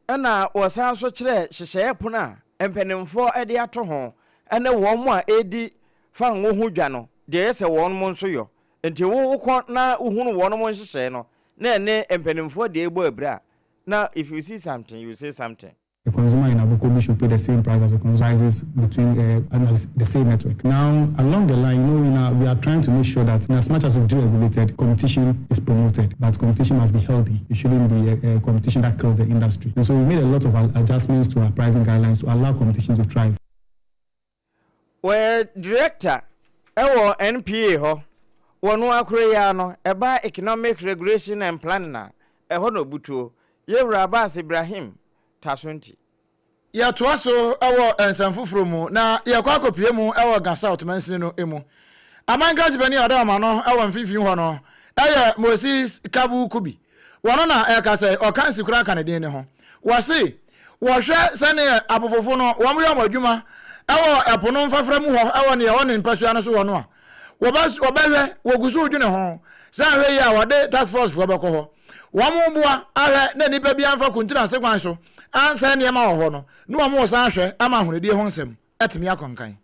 [SPEAKER 1] hɔ na wɔsan nso kyerɛɛ hyehyɛeɛ pono a mpanimfoɔ de ato ho ne wɔn a ɛredi fango ho dwa no deɛ ɛyɛ sɛ wɔn nso yɔ. Nti wo wokɔ na wohunu wɔn nhyehyɛeɛ no na ɛne mpanimfoɔ deɛ bɔ abira a, na if you see something, you say something.
[SPEAKER 11] The consumer in Abokobi should pay the same price as the consumer between uh, the same network. Now, along the line, you know, in our, we are trying to make sure that in as much as we've deregulated, competition is promoted, but competition must be healthy. It shouldn't be a, a competition that kills the industry. And so we made a lot of adjustments to our pricing guidelines to allow competition to thrive.
[SPEAKER 1] Wɔyɛ Director wɔ NPA hɔ. Wɔ no ara koro yi ara no, ɛba Economic Regulation and Planning a, ɛhɔ na ɔbutuo. Yɛwura Abbas Ibrahim Tasunti.
[SPEAKER 2] Yɛtoa so wɔ nsɛm foforɔ mu na yɛkɔ akɔpue mu wɔ Ga South mansini no mu. Aban krakyepani a ɔda wɔn ano wɔ mfimfini hɔ no yɛ Moses Kabu Kubi. Wɔno na ɛrekasa yi, ɔka nsi koraa ka ne din no ho. Wɔse wɔhwɛ sɛdeɛ apofofo no wɔyɛ wɔn adwuma wɔ ɛpo no mfafra mu hɔ wɔ neɛ ɛwɔ ne mpasua no so hɔ no a, wɔbɛhwɛ, wɔgu so redwene ho sɛ ahwɛ yie a wɔde task force foɔ bɛkɔ hɔ. Wɔreboa ahwɛ na nnipa biara mfa kuntunu ase kwan so ansɛe nneɛma wɔ hɔ no, na wɔresan ahwɛ ama ahonidie ho nsɛm atumi akɔ nkan.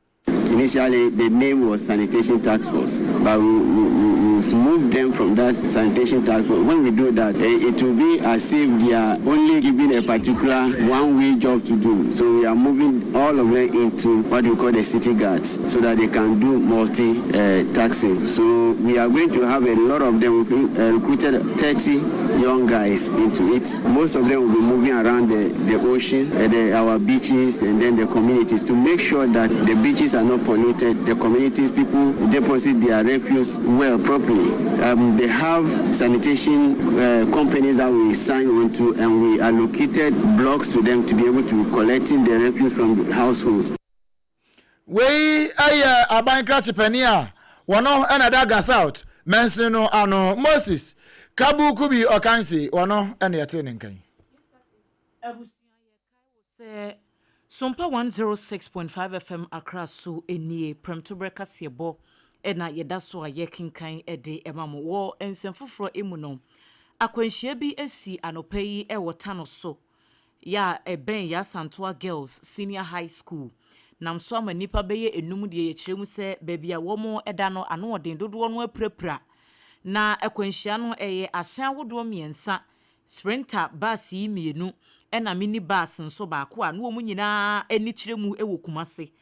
[SPEAKER 12] Initially, the name was Sanitation Task Force, but we, we, we've moved them from that Sanitation Task Force. When we do that, eh, it will be as if they are only given a particular one-way job to do. So we are moving all of them into what we call the city guards so that they can do multi-taxing. Uh, so we are going to have a lot of them. We've uh, recruited 30 young guys into it. Most of them will be moving around the, the ocean, uh, the, our beaches, and then the communities to make sure that the beaches are not polluted, the communities, people deposit their refuse well, properly. Um, they have sanitation uh, companies that we sign on to, and we allocated blocks to them to be able to be collecting the refuse from households.
[SPEAKER 2] Wei yɛ aban krakye panin a wɔno na ɛda Ga South mansini no ano, Moses Kabu Kubi Okansi, wɔno na yɛtee ne nka yi.
[SPEAKER 3] Abusua yɛkae wo sɛ Sompa 106.5 FM Accra so nie, Prɛmtoberɛ kaseɛbɔ na yɛda so a yɛkenkan de ma mo. Wɔ nsɛm foforɔ mu no, akwanhyia bi asi anɔpa yi wɔ Tano so yɛ a ɛbɛn Yasantoa Girls Senior High School nam so ama nnipa bɛyɛ nnum deɛ yɛkyerɛ mu sɛ baabi a wɔda no ano ɔden dodoɔ no apirapira. Na akwanhyia no ɛyɛ ahyɛn ahodoɔ mmiɛnsa, Sprinter bus yi mmienu ɛna mini bus nso baako a na wɔn nyinaa ani kyerɛ mu wɔ Kumasi.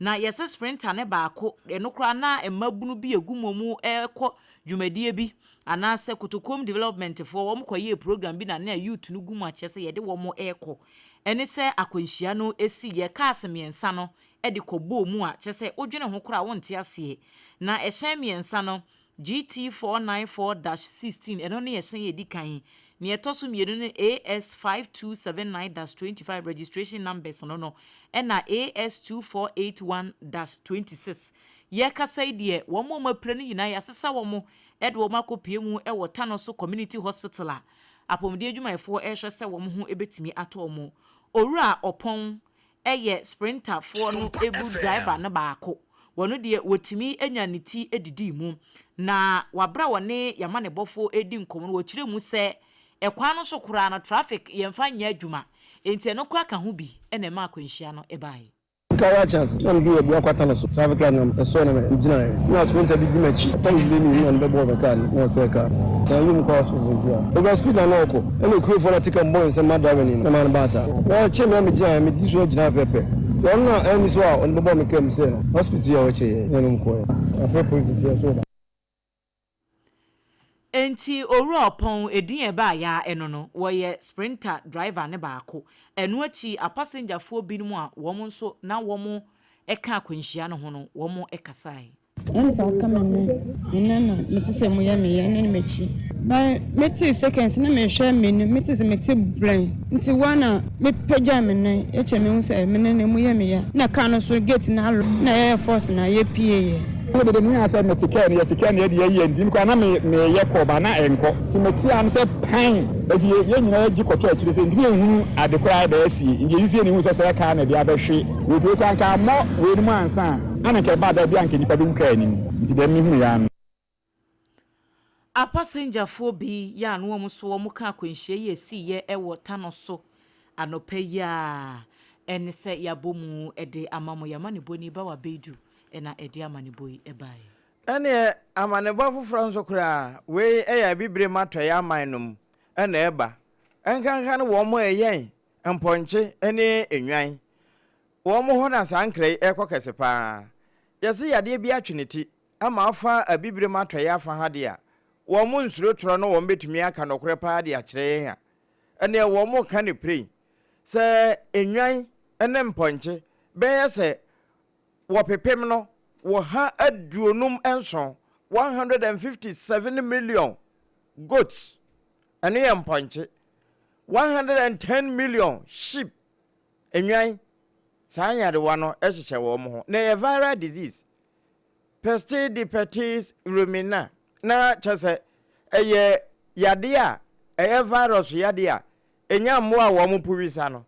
[SPEAKER 3] Na yɛsɛ sprinter no baako, ɛno koraa na mmabunu bi egu mu wɔn rekɔ dwumadie bi anaasɛ Kotokom development foɔ wɔn kɔyɛɛ program bi na na youth no gu mu a kyerɛ sɛ yɛde wɔn rekɔ. Ɛne sɛ akwanhyia no siiɛ, cars mmiɛnsa no de kɔbɔɔ mu a kyerɛ sɛ wodwene ho koraa a wonte aseɛ. Na ɛhyɛn mmiɛnsa no GT 494 dash 16, ɛno ne ɛhyɛn a ɛdi kan. Nea ɛtɔ so mmienu ne AS 5279 dash 25, registration numbers no no, ɛna AS 2481 dash 26. Yɛrekasa yi deɛ, wɔn a wɔapira no nyinaa yɛasesa wɔn de wɔn akɔpue mu wɔ Tanoso Community Hospital a apɔmuden adwumayɛfoɔ rehwɛ sɛ wɔn ho bɛtumi atɔ wɔn. Owura Ɔpɔn yɛ Sprinterfoɔ no mu driver no baako. Wɔno deɛ wɔtumi nya ne ti didii mu. Na wɔ berɛ a wɔne y'amanebɔfoɔ redi nkɔmmɔ no wɔkyerɛ mu sɛ ɛkwan no so koraa no traffic yɛmfa nyɛ adwuma enti ɛno koraa ka ho bi na ɛmaa akwanhyia no baeɛ.
[SPEAKER 13] Nkae akyɛ ase na medu Abua Kwata no so traffic light no ɛsɔe na me gyinaeɛ na sprinter bi di m'akyi ɔtɔ me bɛni na ɔno bɛbɔɔ me car no na ɔsɛe car no. Sɛ ayi mu kɔ hospital seesei a over speed na na ɔkɔ ɛna okurofoɔ no ate ka mbɔɔ nsɛm ma driver ni no na maa no baa saa na ɔkyee me a me gyinaeɛ me di so gyinaa pɛpɛ nti ɔno na ɛnni so a ɔno bɛbɔɔ me car mu sɛɛ no hospital yi a ɔkyerɛ yɛn na ɛna ɔmo kɔeɛ. Yɛafrɛ police seesei a ɔso ɔba.
[SPEAKER 3] Enti Owura Ɔpɔn, edin a ɛbaeɛ ara ɛno no, wɔyɛ sprinter driver no baako. Ɛno akyi, apasengyafoɔ binom a wɔn nso na wɔka akwanhyia no ho no, wɔkasae.
[SPEAKER 14] Ɛna sɛ aka me nan, me nan na mete sɛ emu yɛ me ya ne m'akyi. But metee seconds na mehwɛ m'anim, mete sɛ mete brɛn. Nti hɔ na mepagyaa me nan, ɛkyɛ mehu sɛ me nan no emu yɛ me ya. Na car no so gate no alo na yɛyɛ force na yɛpieeɛ.
[SPEAKER 15] Me dede me nyaa sɛ mete car mu yɛte car mu yɛde ayi nti me koraa na me meyɛ kɔ ba na ɛnkɔ nti mete ano sɛ pan nti yɛn nyinaa yɛgye kɔtɔ akyire sɛ ntumi nhunu ade koraa ɛda asie nti yɛsisi yɛn hu sɛ sɛ car na ɛde abɛhwe wei nti wei koraa nka ammɔ wei no mu ansa a na nka ɛba da bi a nka nnipa bɛwu car no mu nti deɛ mehunu yɛ ano.
[SPEAKER 3] Apasengyafoɔ bi yɛ a na wɔn nso wɔka akwanhyia yi a ɛsiiɛ wɔ Tano so anɔpa yi ara ne sɛ yɛabɔ mu de ama mo. Yɛn amanebɔni Bawa Beidu na ɛde amanebɔ yi baeɛ.
[SPEAKER 1] Ɛneɛ amanebɔ foforɔ nso koraa, wei yɛ Abibirem Atɔeɛ aman no mu na ɛba, ɛnkanka ne wɔn a ɛyɛn mpɔnkye ne nnwan. Wɔn hɔ na saa nkra yi rekɔ kɛse pa ara. Yɛse yadeɛ bi atwe ne ti ama afa Abibirem Atɔeɛ afa ha deɛ a, wɔn nsuro torɔ na wɔn bɛtumi aka nɔkorɛ pa ara de akyerɛ yɛn a, ɛneɛ wɔn reka no piren sɛ nnwan ne mpɔnkye bɛyɛ sɛ wɔpepem no wɔ ha 57, 157 million goats, ɛno yɛ mpɔnkye, 110 million sheep, nnwan, saa nyarewa no hyehyɛ wɔn ho. Na ɛyɛ viral disease, peste de petits ruminants, na kyerɛ sɛ ɛyɛ yadeɛ a ɛyɛ virus yadeɛ a ɛnya mmoa a wɔn po wisa no.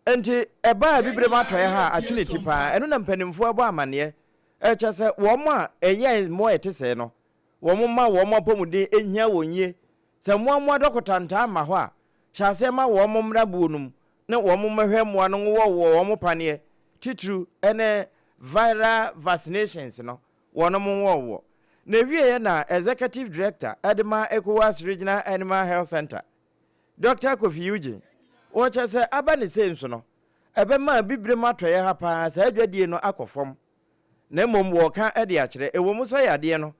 [SPEAKER 1] Enti ɛbaa Abibirem Atɔeɛ ha a, atwe ne ti paa. Ɛno na mpanimfoɔ bɔ amanneɛ. Kyerɛ sɛ, wɔn a ɛyɛ mmoa a ɛte sɛɛ no, wɔmma wɔn apɔmuden hia wɔn yie. Sɛ mmoa mmoa dɔkota ntaa mma hɔ a, hyɛ aseɛ ma wɔn mmra buo no mu ne wɔn mmɛhwɛ mmoa no nwowɔwowɔ wɔn paneɛ, titiriw ne viral vaccinations no, wɔn nwowɔwowɔ. Na ɛwieeɛ na Executive Director de ma ECOWAS Regional Animal Health Centre, Dɔkta Kofi Eugene, Wɔkyerɛ sɛ aba ne sei nso no, ɛbɛma Abibirem atɔeɛ ha paa saa adwadie no akɔ fam. Na mmom wɔreka de akyerɛ, ɛwɔ mu sɛ yadeɛ no,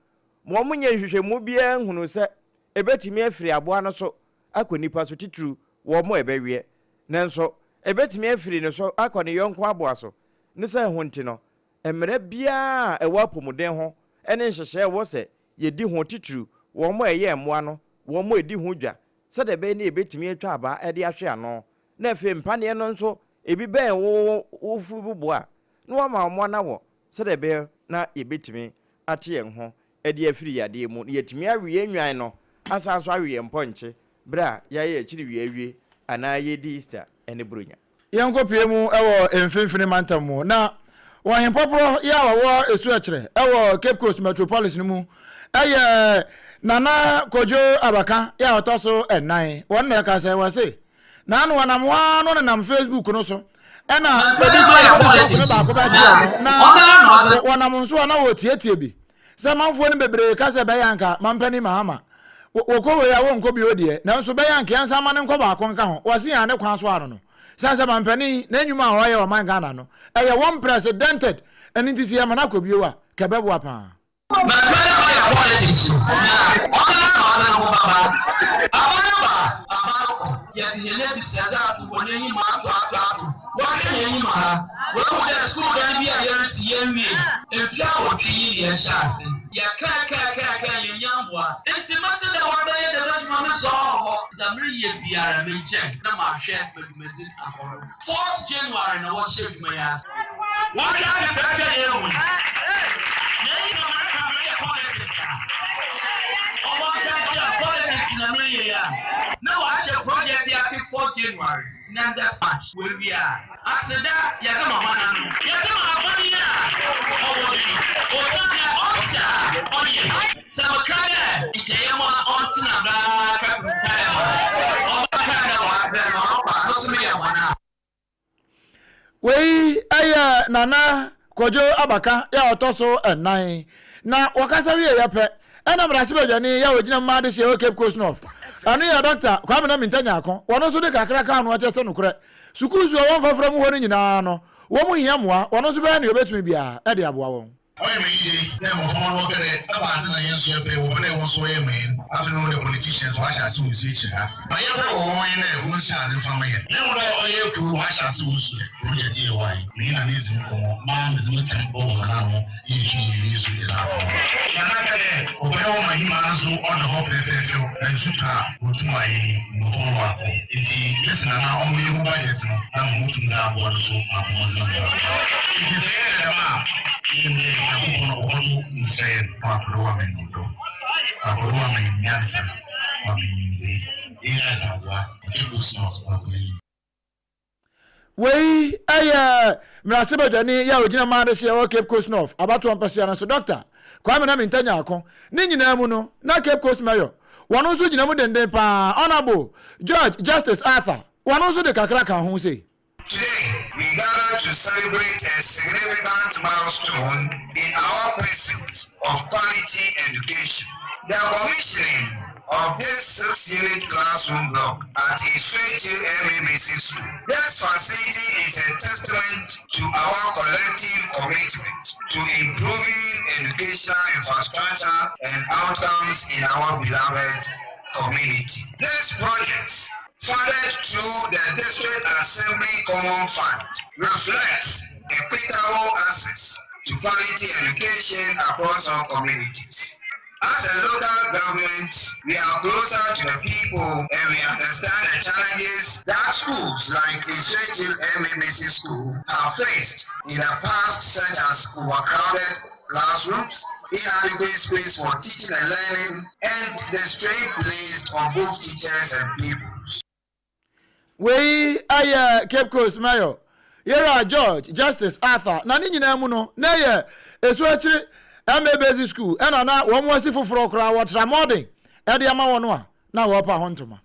[SPEAKER 1] wɔnyɛɛ nhwehwɛmu biara nhunuu sɛ ɛbɛtumi afiri aboa no so akɔ nnipa so, titiriw wɔn a ɛbɛweɛ. Nanso ɛbɛtumi afiri ne so akɔ ne yɔnko aboa so. Ne sɛ ɛho nti no, mmara biara a ɛwɔ apɔmuden ho ne nhyehyɛe a ɛwɔ sɛ yɛdi ho, titiriw wɔn a ɛyɛ mmoa no, wɔn a ɛdi ho dwa, sɛdeɛ ɛbɛyɛ na yɛbɛtumi atwa aba de ahwe ano, na afei mpaneɛ no nso, ebi bɛn wo wo fububoɔ a, na woama wɔn ano awɔ, sɛdeɛ ɛbɛyɛ na yɛbɛtumi ate yɛn ho de afiri yadeɛ mu, na yɛatumi awe yɛn nnwan no, asan nso awe yɛn mpɔnkye berɛ a yɛayɛ akyiri wia awie anaa yɛredi Easter ne Buronya.
[SPEAKER 2] Yɛnkɔpue mu wɔ Mfinfini Mantam mu, na wɔ Ahempɔporɔ yi a wɔwɔ Esuɛkyerɛ wɔ Cape Coast Metropolis no mu yɛ Nana Kojo Abaka yi a ɔtɔ so nnan. Wɔn na ɛka sɛ wɔse naano wɔnam hɔ ara no nenam Facebook no so ɛna obi kura mpo de tɔk no baako bɛkyerɛ no na wɔnam nso a na wɔretietie bi sɛ manfoɔ no bebree ka sɛ bɛyɛ anka mampanin Mahama wɔkɔ wei a wɔnkɔ bio deɛ nanso bɛyɛ anka yɛnsan ma no nkɔ baako nka ho wɔse yɛn ne kwan so ano no sane sɛ mampanin n'anwuma a ɔyɛ ɔman Ghana no ɛyɛ wɔn presidented ɛno nti sɛ yɛma no akɔ bio a ka ɛbɛboa paa.
[SPEAKER 16] Mampanin ɔyɛ politics na ɔno na ɔdze no ho bɛba. Aba no ba a, aba no kɔ. Yɛdze hɛn ebisiadze ato hɔn enyim ato ato ato. Wɔhwɛ hɛn enyim ha, woehu dɛ skuul dan bi a yerisi yennwiei. Mfe awɔtwe yi na yɛhyɛɛ ase. Yɛkɛɛkɛɛkɛɛkɛɛ yennya mboa. Ntsi metse dɛ wɔrebɛyɛ dɛm edwuma me sɔɔ hɔ. Dza mereyɛ biara megyae na mahwɛ ma dwumadzi no akɔ do. Fourth January na wɔhyɛɛ dwuma yi ase. Wɔhwɛ adze fɛɛfɛ yɛ ehu yi. Na iyi sɛ mereka mereyɛ politics a, ɔwɔ nka nkyerɛ politics na mereyɛ yi a, na wɔahyɛ project yi ase. fourth January na ndɛ March woewie a. Aseda yɛdze ma hɔn ano? Yɛdze ma abɔdze a ɔwɔ do no, osiandɛ ɔsɛ a ɔyɛ. Sɛ mekã dɛ nkyɛ yɛma ɔntsena daa kɛpem time a ɔbɛkaa dɛ ɔabrɛ no, ɔno kɔ a, no so meyɛ bɔn a.
[SPEAKER 2] Wei yɛ Nana Kwadwo Abaka yɛ a ɔtɔ so nnan. Na wɔkasa wieeɛ pɛ, ɛna mmarahyɛbadwani yɛ a ɔgyina mu ma adehyeɛ wɔ Cape Coast North, ɛno yɛ Dɔkta Kwamena Mintah Nyarko, wɔno nso de kakra kaa ho akyerɛ sɛ nokorɛ, sukuu su a ɛwɔ mfafra mu hɔ no nyinaa no, wɔn hia mmoa, wɔno nso bɛyɛ nea ɔbɛtumi biara de aboa wɔn.
[SPEAKER 17] Ɔyɛ me enyigye dɛ mboframba no wɔpɛ dɛ ebɛnadze na hɛn so yɛpɛ, wɔpɛ dɛ hɔn so wɔyɛ ma hɛn. Afei no dɛ politicians wɔahyɛ ase wɔ nsu ekyir ha. Ma yɛpɛ wɔ hɔn nye dɛ wonsua adze mfa mma hɛn. Mehu dɛ ɔyɛ kurow wɔahyɛ ase wosua project yi wɔ he. Menye Nana edzi ho nkɔmbɔ maa medze me tam bɔbɔ Nana ano na yeetum yeewie so yɛdze akɔ hɔ. Nana ka dɛ ɔpɛ dɛ wɔma Himaa no so ɔda hɔ fɛɛfɛɛfɛw na nsu tɔ a otum ayɛ yi mboframba wɔakɔ. Ntsi mese Nana ɔmma yehu budget no na ma motum dze aboa no so mabɔ mbɔdzen ama no. Ntsi sɛ yɛyɛ dɛm a, yenyim dɛ Nyankopɔn ɔbɔto nhyira hɛn na ɔakɔ do ɔama hɛn ɔdɔ, ɔakɔ do ɔama hɛn nyansa, ɔama hɛn nyimdzee. Iyi ayɛ dze aboa Cape Coast North ɔakɔ n'enyim.
[SPEAKER 2] Wei yɛ mmarahyɛbadwani a ɔgyina maa adehyeɛ wɔ Cape Coast North abatoɔ mpasua no so, Dɔkta Kwame Namintah Nyarko. Ne nyinaa mu no, na Cape Coast Mayor, wɔn nso gyina mu denden pa ara, Honourable George Justice Arthur, wɔn nso de kakra kaa ho sei.
[SPEAKER 17] Today, we gather to celebrate a significant milestone in our pursuit of quality education. The commissioning of this six-unit classroom block at Isuechi MA Basic School. This facility is a testament to our collective commitment to improving educational infrastructure and outcomes in our beloved community. This project, funded through the District Assembly Common Fund, reflects equitable access to quality education across all communities. As a local government, we are closer to the people and we understand the challenges that schools like Israel MA School have faced in the past, such as overcrowded classrooms, inadequate space for teaching and learning, and the strain placed on both teachers and pupils.
[SPEAKER 2] Wei yɛ Cape Coast Mayor, Yera George Justice Arthur, na ne nyinaa mu no, na ɛyɛ Esu Akyiri MA Basic School ɛna na wɔn asi foforɔ koraa wɔ Tramɔden ɛde ama wɔn a na wɔrepa ho ntoma.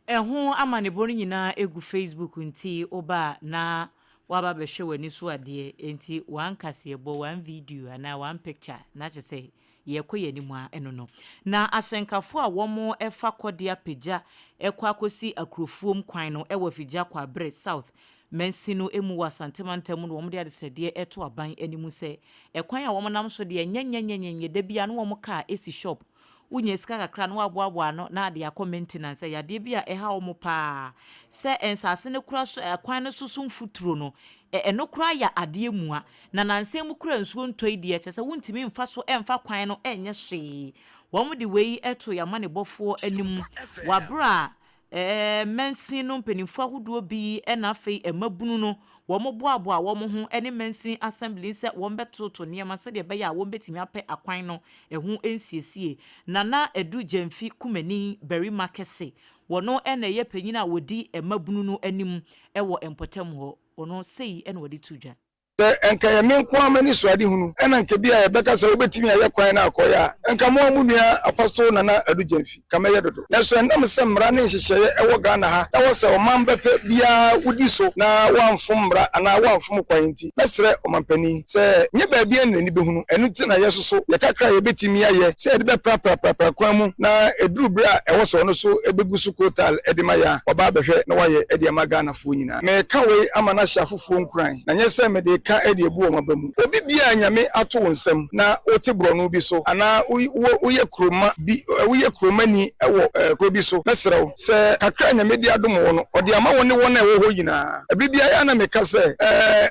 [SPEAKER 3] Ɛho amanebɔ no nyinaa gu Facebook nti woba a na woaba abɛhwɛ w'ani so adeɛ nti one kaseɛbɔ, one video anaa one picture na kyerɛ sɛ Yɛrekɔ yɛn anim ara, ɛno no. Na ahyɛnkafo a wɔfa kɔde apagya kɔ akɔsi Akurofuom kwan no wɔ Afigya Kwabre South mansin no mu wɔ Asante mantam mu na wɔde adesrɛdeɛ reto aban anim sɛ ɛkwan a wɔnam so deɛ nyɛnyɛnyɛnyɛnyɛ da biara na wɔn kaa si shop wonya sika kakra na wɔaboaboa ano na ade akɔ maintenance ɛyɛ adeɛ bi a ɛha wɔn pa ara sɛ nsase no kora so ɛkwan no so so mfuturo no ɛno koraa yɛ adeɛ mua Na nansa yi mu koraa nsuo ntɔ yi deɛ, kyerɛ sɛ wontumi mfa so mfa kwan no nyɛ hwee. Wɔde wei too yɛn amanebɔfoɔ anim wɔ aberɛ a mansin no mpanimfoɔ ahodoɔ bi na afei mmabunu no wɔboaboaa wɔn ho ne mansin assembly sɛ wɔbɛtoto nneɛma sɛdeɛ ɛbɛyɛ a wɔbɛtumi apɛ akwan no ho nsiesie. Nana Adu Gyamfi Kumani Barima Kɛse, wɔno na ɛyɛ panin a wɔdi mmabunu no anim wɔ mpɔtam hɔ. Ɔno sei na wɔde to dwa.
[SPEAKER 18] Sɛ ɛnka ɛyɛ me nko ara m'anisoadehunu na nka bi a yɛbɛka sɛ wobɛtumi ayɛ kwan no akɔyɛ a, nka mo ara mo nua Apostle Nana Adu Gyamfi, nka mɛyɛ dodo. Nanso ɛnam sɛ mmara ne nhyehyɛeɛ ɛwɔ Ghana ha na wɔ sɛ ɔman bɛpɛ biara wodi so na woamfom mmara anaa woamfom kwan nti, mɛsrɛ ɔmanpanin sɛ nyɛ baabiara na n'ani bɛhunu. Ɛno nti na yɛsoso yɛ kakra a yɛbɛtumi ayɛ sɛ yɛde bɛprapraprapra kwan mu na ɛduru berɛ a ɛwɔ sɛ ɔno nso bɛgu so kootal de ma yɛn a, waba abɛhwɛ na wayɛ de ama Ghanafoɔ nyinaa. Mereka wei ama no ahyɛ afoforɔ nkuran, na nyɛ sɛ mede reka de abu wɔn aba mu. Obi biara a Nyame ato wo nsam na wote borɔno bi so anaa woyɛ kuroma bi, woyɛ kuromani wɔ kuro bi so, mɛsrɛ wo sɛ kakra a Nyame de adom wo no, ɔde ama wo ne wɔn a ɛwɔ hɔ nyinaa. Ɛberɛ biara ɛyɛ a na meka sɛ,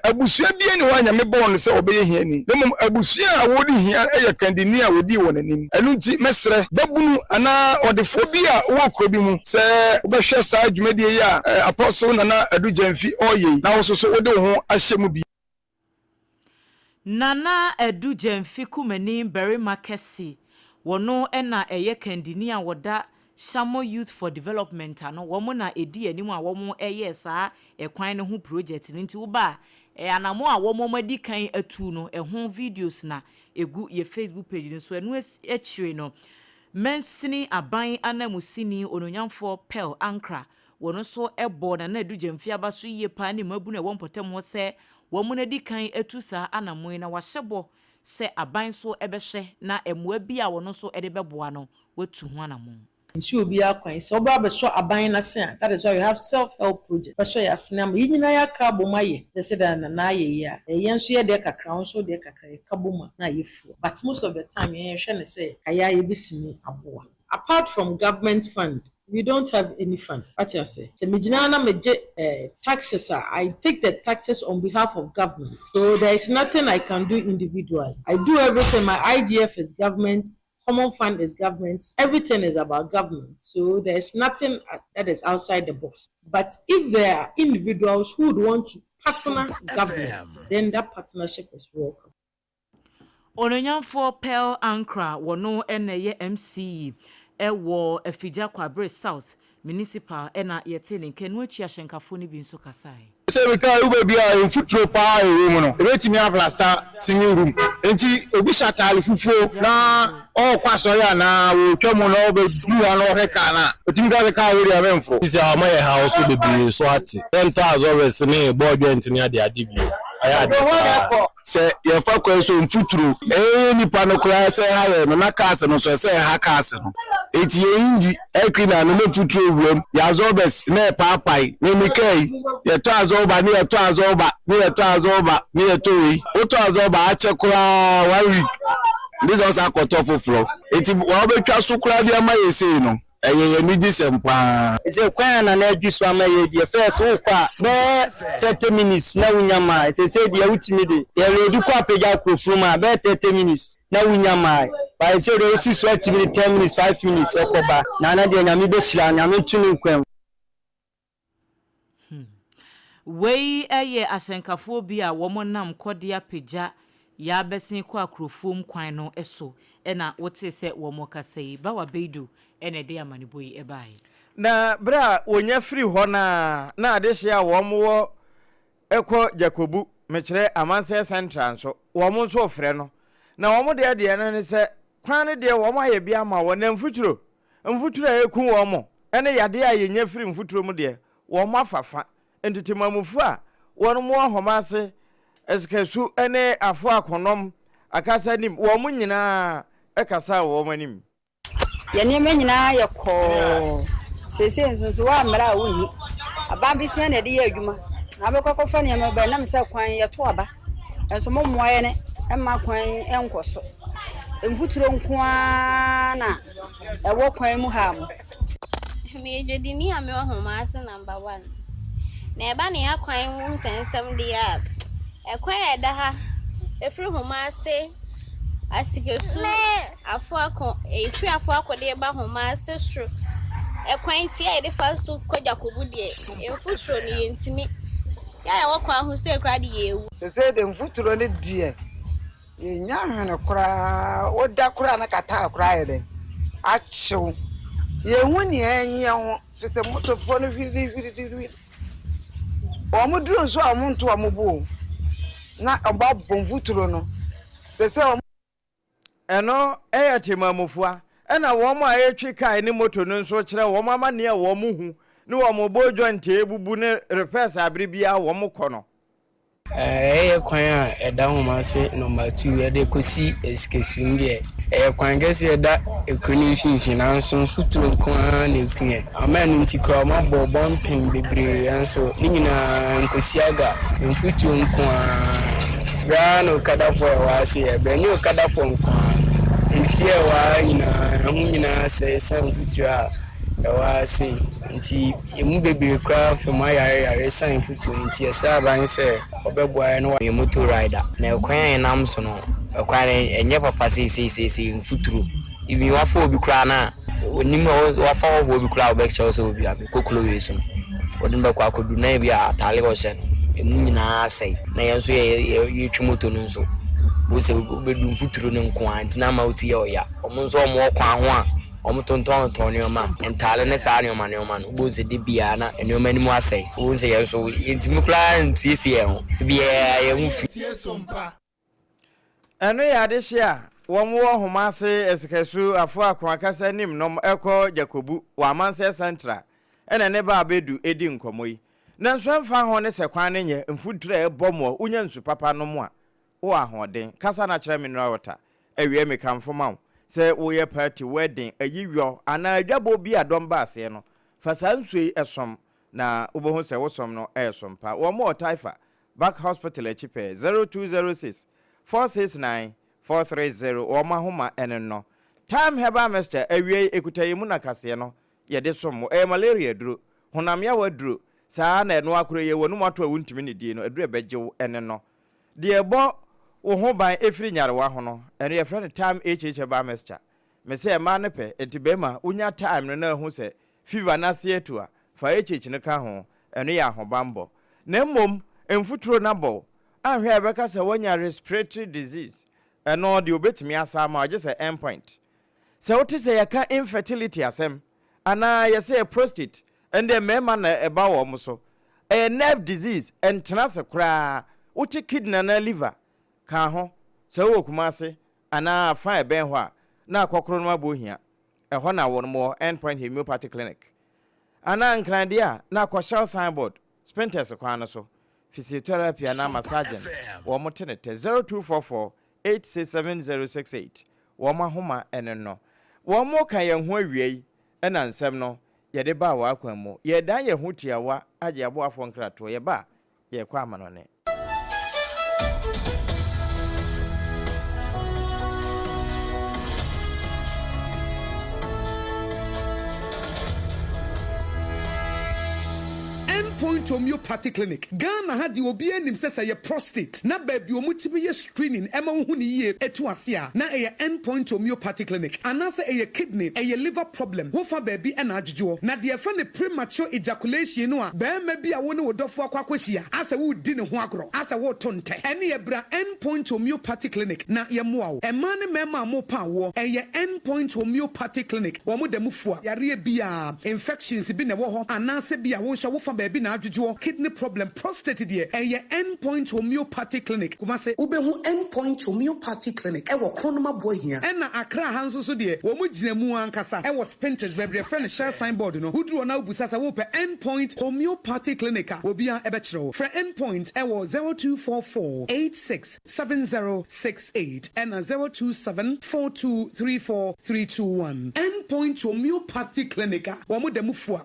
[SPEAKER 18] abusua biara nni hɔ a Nyame bɔɔ no sɛ ɔbɛyɛ hiani, na mmom abusua a wɔdi hia yɛ kandini a wɔdii wɔn anim. Ɛno nti mɛsrɛ babunu anaa ɔdefoɔ bi a wowɔ kuro bi mu sɛ wobɛhwɛ saa dwumadie yi a Apostle Nana Adu Gyamfi ɔreyɛ yi na wo nso so wode wo ho ahyɛ mu bi.
[SPEAKER 3] Nana Adu Gyamfi Kumani barima kɛse, wɔno na ɛyɛ kandini a wɔda Shamo Youth for Development ano, wɔn na ɛdi anim a wɔyɛɛ saa ɛkwan no ho project no. Nti woba a, anammɔn a wɔn adi kan atu no, ɛho videos na ɛgu yɛ Facebook page no so. Ɛno akyire no, Mansini aban ananmusini Onuonyamfoɔ Pearl Ankrah, wɔn nso bɔɔ Nana Adu Gyamfi aba so yie paa ne mmabunu a ɛwɔ mpɔtam hɔ sɛ wɔn adi kan atu saa anammɔn yi na wɔahyɛ bɔ sɛ aban nso bɛhwɛ na mmoa bi a wɔn nso de bɛboa no, wɔatu ho anammɔn.
[SPEAKER 19] Nsi obiara kwan sɛ ɔbɛba abɛsɔ aban no ase a, that is why we have self help project, bɛsɔ yɛn asene ama yɛn nyinaa yɛaka abom ayɛ sɛ sɛdeɛ Nana ayɛ yi a, yɛn nso yɛ deɛ kakra, wo nso wo deɛ kakra, yɛka bom a na ayɛ fua. But most of the time yɛn yɛhwɛ no sɛ ka yɛn ara yɛbɛtumi aboa. Apart from government fund, we don't have any fund. Wate ase? Sɛ megyina ha na megye eh, taxes a, I take the taxes on behalf of government. So there is nothing I can do individually. I do everything, my IGF is government, common fund is government, everything is about government. So there is nothing that is outside the box. But if there are individuals who would want to partner government, then that partnership is welcome.
[SPEAKER 3] Onuonyamfoɔ Pearl Ankrah wɔno na ɛyɛ MC wɔ Afigya Kwabre South Municipal na yɛtee ne nka. Ɛno akyi ahyɛnkafoɔ no bi nso kasaeɛ.
[SPEAKER 20] Sɛ meka wo baabi a mfuturo paa a ɛwɔ mu no, ɛbɛtumi aplasta singing room. Enti obi hyɛ ataade fufuo na ɔrekɔ asɔre anaa ɔretwa mu na ɔbɛduru ha na ɔhwɛ kaa no a, ɔtumi ka sɛ kaa wei deɛ memforo.
[SPEAKER 21] Sisi a wɔayɛ haw so bebree so ate. Yɛntɔ azɔrɛs ne bɔɔl joint ne adeade bio. Ayɛ ade paa.
[SPEAKER 20] Sɛ yɛfa kwan so mfuturo ɛyɛ nipa no koraa sɛ ɛha yɛn no na cars no nso ɛsɛ ɛha cars no enti yɛn engine air cleaner no na mfuturo wuram yɛ absorbers na ɛpaapae me me car yi yɛtɔ absorber ne yɛtɔ absorber ne yɛtɔ absorber ne yɛtɔ wei wotɔ absorber akyɛ koraa one week ne sɛ ɔsan akɔtɔ foforɔ enti wɔabɛtwa so koraa de ama yɛ sei no. Ɛyɛ yɛn anigyesɛm paa.
[SPEAKER 22] Sɛ kwan a Nana adu so ama yɛ deɛ first wo kɔ a bɛyɛ 30 minutes na wo nya mae sesei deɛ wo tumi de yɛ load kɔ apagya akurofrom a bɛyɛ 30 minutes na wo nya mae but sesei deɛ wo si so atumi de 10 minutes 5 minutes ɛkɔ ba Nana deɛ Nyame bɛ hyira no Nyame nto ne nkwa mu.
[SPEAKER 3] Wei yɛ ahyɛnkafoɔ bi a wɔnam kɔde apagya Yaa bɛsen kɔ Akurofuom kwan no so na wotee sɛ wɔrekasa yi. Bawa Beidu na ɛde amanebɔ yi baeɛ.
[SPEAKER 1] Na berɛ a wɔnya firii hɔ no ara, na adehyeɛ a wɔn wɔ kɔ Jakobu, mekyerɛ Amansɛɛ Central nso, wɔn nso refrɛ no. Na wɔn deɛ deɛ no ne sɛ, kwan no deɛ wɔn ayɛ bi ama wɔn, na mfuturo, mfuturo a ɛreku wɔn ne yadeɛ a yɛnya firi mfuturo mu deɛ, wɔn afa fa. Enti temamufo a wɔn wɔ nhoma ase, asikasu ne afo akonom akasa anim, wɔn nyinaa kasaa wɔ wɔn anim.
[SPEAKER 23] Yɛn nneɛma nyinaa yɛ kɔɔ. Seesei nso nso woammrɛ a wonni. Aban besia na yɛde yɛ adwuma. Na wobɛkɔ akɔfa nneɛma ba ɛnam sɛ kwan yɛto aba. Nso mommoa yɛn mma kwan yi nkɔ so. Mfuturo nko ara na ɛwɔ kwan mu ha mo.
[SPEAKER 24] Meyɛ dwadini a mewɔ Homase number one. Na ɛba ne akwan ho nsɛnsɛm deɛ a, ɛkwan a ɛda ha ɛfiri Homase, Asikesu, Afoako, ɛfiri Afoako de ba Homase soro. Ɛkwan tia a yɛde fa so kɔ Gyakobu deɛ, mfuturo no yɛntumi. Yɛ a yɛwɔ kwan ho sei koraa de yɛrewu.
[SPEAKER 25] Sesei de mfuturo no deɛ Yennya hwene koraa, woda koraa na kataa koraa ayɛ dɛn? Akyew. Yenhu nea ɛnyɛ ho, efisɛ motofoɔ no hwiridihwiridihwiri. Wɔn duru nso a wɔnto wɔn bo o, na wɔabɔ mfuturo no. Sesei wɔn.
[SPEAKER 1] Ɛno yɛ temamufua. Ɛna wɔn a ɛretwi kae ne moto no nso kyerɛ wɔn amanneɛ a wɔn hu ne wɔn bɔ joint a ebubu ne repairs a bere biara wɔn kɔ no.
[SPEAKER 26] Ɛyɛ kwan a ɛda nwoma ase nɔma tuu ɛde kɔsi Asikasu no deɛ, ɛyɛ kwan kɛseɛ ɛda ekuro no mfimfini nanso mfuturo nko ara na ɛku yɛn. Ama ɛno nti koraa wɔabɔ bɔmpen bebree nanso ne nyinaa nkɔsi aga, mfuturo nko ara. Berɛ ara na Okadafoɔ a ɛwɔ ha se yɛbrɛ, ɛnyɛ Okadafoɔ nko ara, efie a ɛwɔ ha nyinaa ɛho nyinaa asɛe ɛsiane mfuturo a ɛwɔ ha sei nti. Yɛn mu bebree koraa fa mu ayareyare esiane mfuturo nti, yɛsrɛ aban sɛ ɔbɛboa yɛn na wa.
[SPEAKER 27] Meyɛ motor rider na ɛkwan a yɛnam so no ɛkwan no ɛnyɛ papa seisei seisei mfuturo even wafa obi koraa na onim wafa hɔhoɔ bi koraa ɔbɛkyerɛ wo sɛ obi a mekɔ kuro wei so no wɔde no bɛkɔ akɔduru na ebi a ataale a ɔhyɛ no emu nyinaa asɛe na yɛn nso yɛ yɛtwi moto no nso bo sɛ wobɛdu mfuturo no nko ara nti na ama wo ti yɛ ɔya wɔn nso wɔn wɔ kwan ho a. Wɔtontɔntɔn nneɛma, ntaade ne saa nneɛma nneɛma no. Wobɛhu sɛ da biara na nneɛma no mu asɛe. Wobɛhu sɛ yɛn nso yɛntumi koraa nsiesie yɛn ho. Da biara yɛn ho fi.
[SPEAKER 1] Ɛno yɛ adehye a wɔn wɔ Homase Asikasu Afoako akasa anim nom kɔ Jakobu wɔ Amansɛ Central ɛna ne ba Abedu edi nkɔmmɔ yi. Nanso ɛmfa ho ne sɛ kwan no nyɛ mfuturo a ɛbɔ mo a wonya nsu papa nom a, wowɔ ahoɔden. Kasa na kyerɛ mineral water. Awiei mekamfo ma wo sɛ woyɛ party, wedding, ayiyɔ anaa adwabɔ bi a dɔm ba aseɛ no, fa saa nsuo yi som na wobɛhu sɛ wo som no yɛ som pa. Wɔn wɔ Taifa, Back Hospital akyi pɛɛ, 0206 469 430, wɔn ahoma ne no. Thyme Herbal Mixture, awiei ɛkuta yɛn mu na kaseɛ no yɛde som wo. Ɛyɛ malaria aduro, honam yaw aduro, saa ara na ɛno ara koraa yi, w'anum ato a wontumi nnidie no, aduro a ɛbɛgye wo ne no. Deɛ ɛbɔ wo ho ban firi nyarewa ho no, ɛno yɛfrɛ no Thyme HH Herbal Mixture. Mese mmaa no pɛ, enti barima wonya thyme no na ahu sɛ fever no ase atu a, fa HH no ka ho, ɛno yɛ ahobammɔ. Na mmom mfuturo no abɔ wo, anhwɛ a ɛbɛka sɛ woanya respiratory disease, ɛno deɛ wɔbɛtumi asa ama wo gye sɛ end point. Sɛ wote sɛ yɛka infertility asɛm anaa yɛsɛ yɛ prostate, ɛndeɛ mmarima na ɛba wɔn so. Ɛyɛ nerve disease, ɛntena ase koraa. Wote kidney anaa liver, ka ho. Sɛ wowɔ Kumasi anaa afa a ɛbɛn hɔ a, na akɔkoro no abɔ hia. Ɛhɔ na wɔn wɔ End Point Homeopathy Clinic. Anaa Nkran deɛ a, na akɔ Shell signboard, Spintex kwan no so. Physiotherapy anaa massaging, wɔn te ne tɛ. 0244 867068. Wɔn ahoma ne no. Wɔreka yɛn ho awia yi na nsɛm no yɛde baa w'akwan mu. Yɛredan yɛn ho tiawa agye aboafoɔ nkratoɔ. Yɛba a, yɛrekɔ amanɔne.
[SPEAKER 4] End Point Homeopathy Clinic, Ghana ha deɛ obiara nim sɛ sɛ ɛyɛ prostate na baabi a wɔtumi yɛ screening ma wohu no yie tu ase a, na ɛyɛ End Point Homeopathy Clinic. Anaasɛ ɛyɛ kidney, ɛyɛ liver problem, wofa baabi na adwodwoɔ. Na deɛ yɛfrɛ no premature ejaculation no a barima bi a wo ne wo dɔfoɔ akɔ akɔhyia asɛ woredi ne ho agorɔ, asɛ woreto ntɛ, ɛneɛ bra End Point Homeopathy Clinic na yɛmmoa wo. Mmaa ne mmarima a morepa awoɔ, ɛyɛ End Point Homeopathy Clinic, wɔn da mu fua yareɛ biara, infections bi na ɛwɔ hɔ anaasɛ bi a wo nso wofa baabi na adwodwoɔ, kidney problem, prostate deɛ, ɛyɛ End Point Homeopathy Clinic, Kumasi. Wobɛhu End Point Homeopathy Clinic wɔ Kronom Aboahia. Ɛna Accra ha nso so deɛ, wɔn gyina mu ankasa wɔ Spintex, baabi a yɛfrɛ no Shell sign board no. Woduru hɔ na wobisa sɛ wopɛ End Point Homeopathy Clinic a, obiara bɛkyerɛ wo. Frɛ End Point wɔ 0244 86 7068 ɛna 027 4234 321. End Point Homeopathy Clinic a wɔn da mu fua.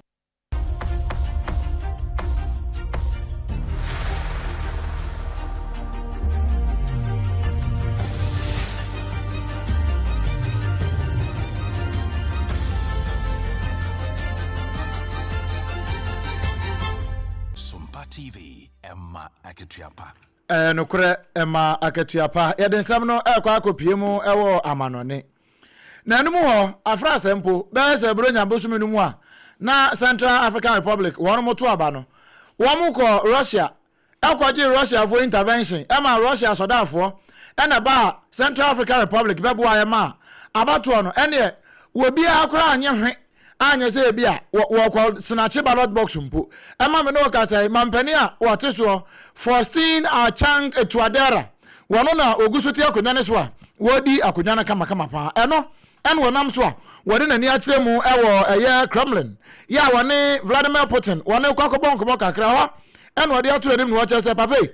[SPEAKER 5] Sompa TV, ɛma akatua pa.
[SPEAKER 2] Ɛyɛ nokorɛ, ɛma akatua pa. Yɛde nsɛm no rekɔ akɔpue mu wɔ amanɔne. Na ɛno mu hɔ, afrasɛ mpo, bɛyɛ sɛ Buronya bosome no mu a na Central African Republic wɔnom to aba no, wɔn kɔɔ Russia kɔgyee Russiafoɔ intervention maa Russia sɔdaafoɔ na ɛbaa Central African Republic bɛboaeɛ maa abatoɔ no, ɛneɛ obiara koraa annye hwe anyɛ sɛ ebi a wɔkɔ senakye ballot box mpo. Ɛma me ne wo kasa yi, mampanin a wɔte soɔ, Faustin Archange Touadera, wɔno na ɔgu so te akonnwa no so a wɔredi akonnwa no kamakama paa. Ɛno ɛna wɔnam so a wɔde n'ani akyerɛ mu wɔ ɛyɛ Kremlin yɛ a wɔne Vladimir Putin wɔne kɔ akɔbɔ nkɔmmɔ kakra hɔ ɛna ɔde ato anim na wɔkyerɛ sɛ papa yi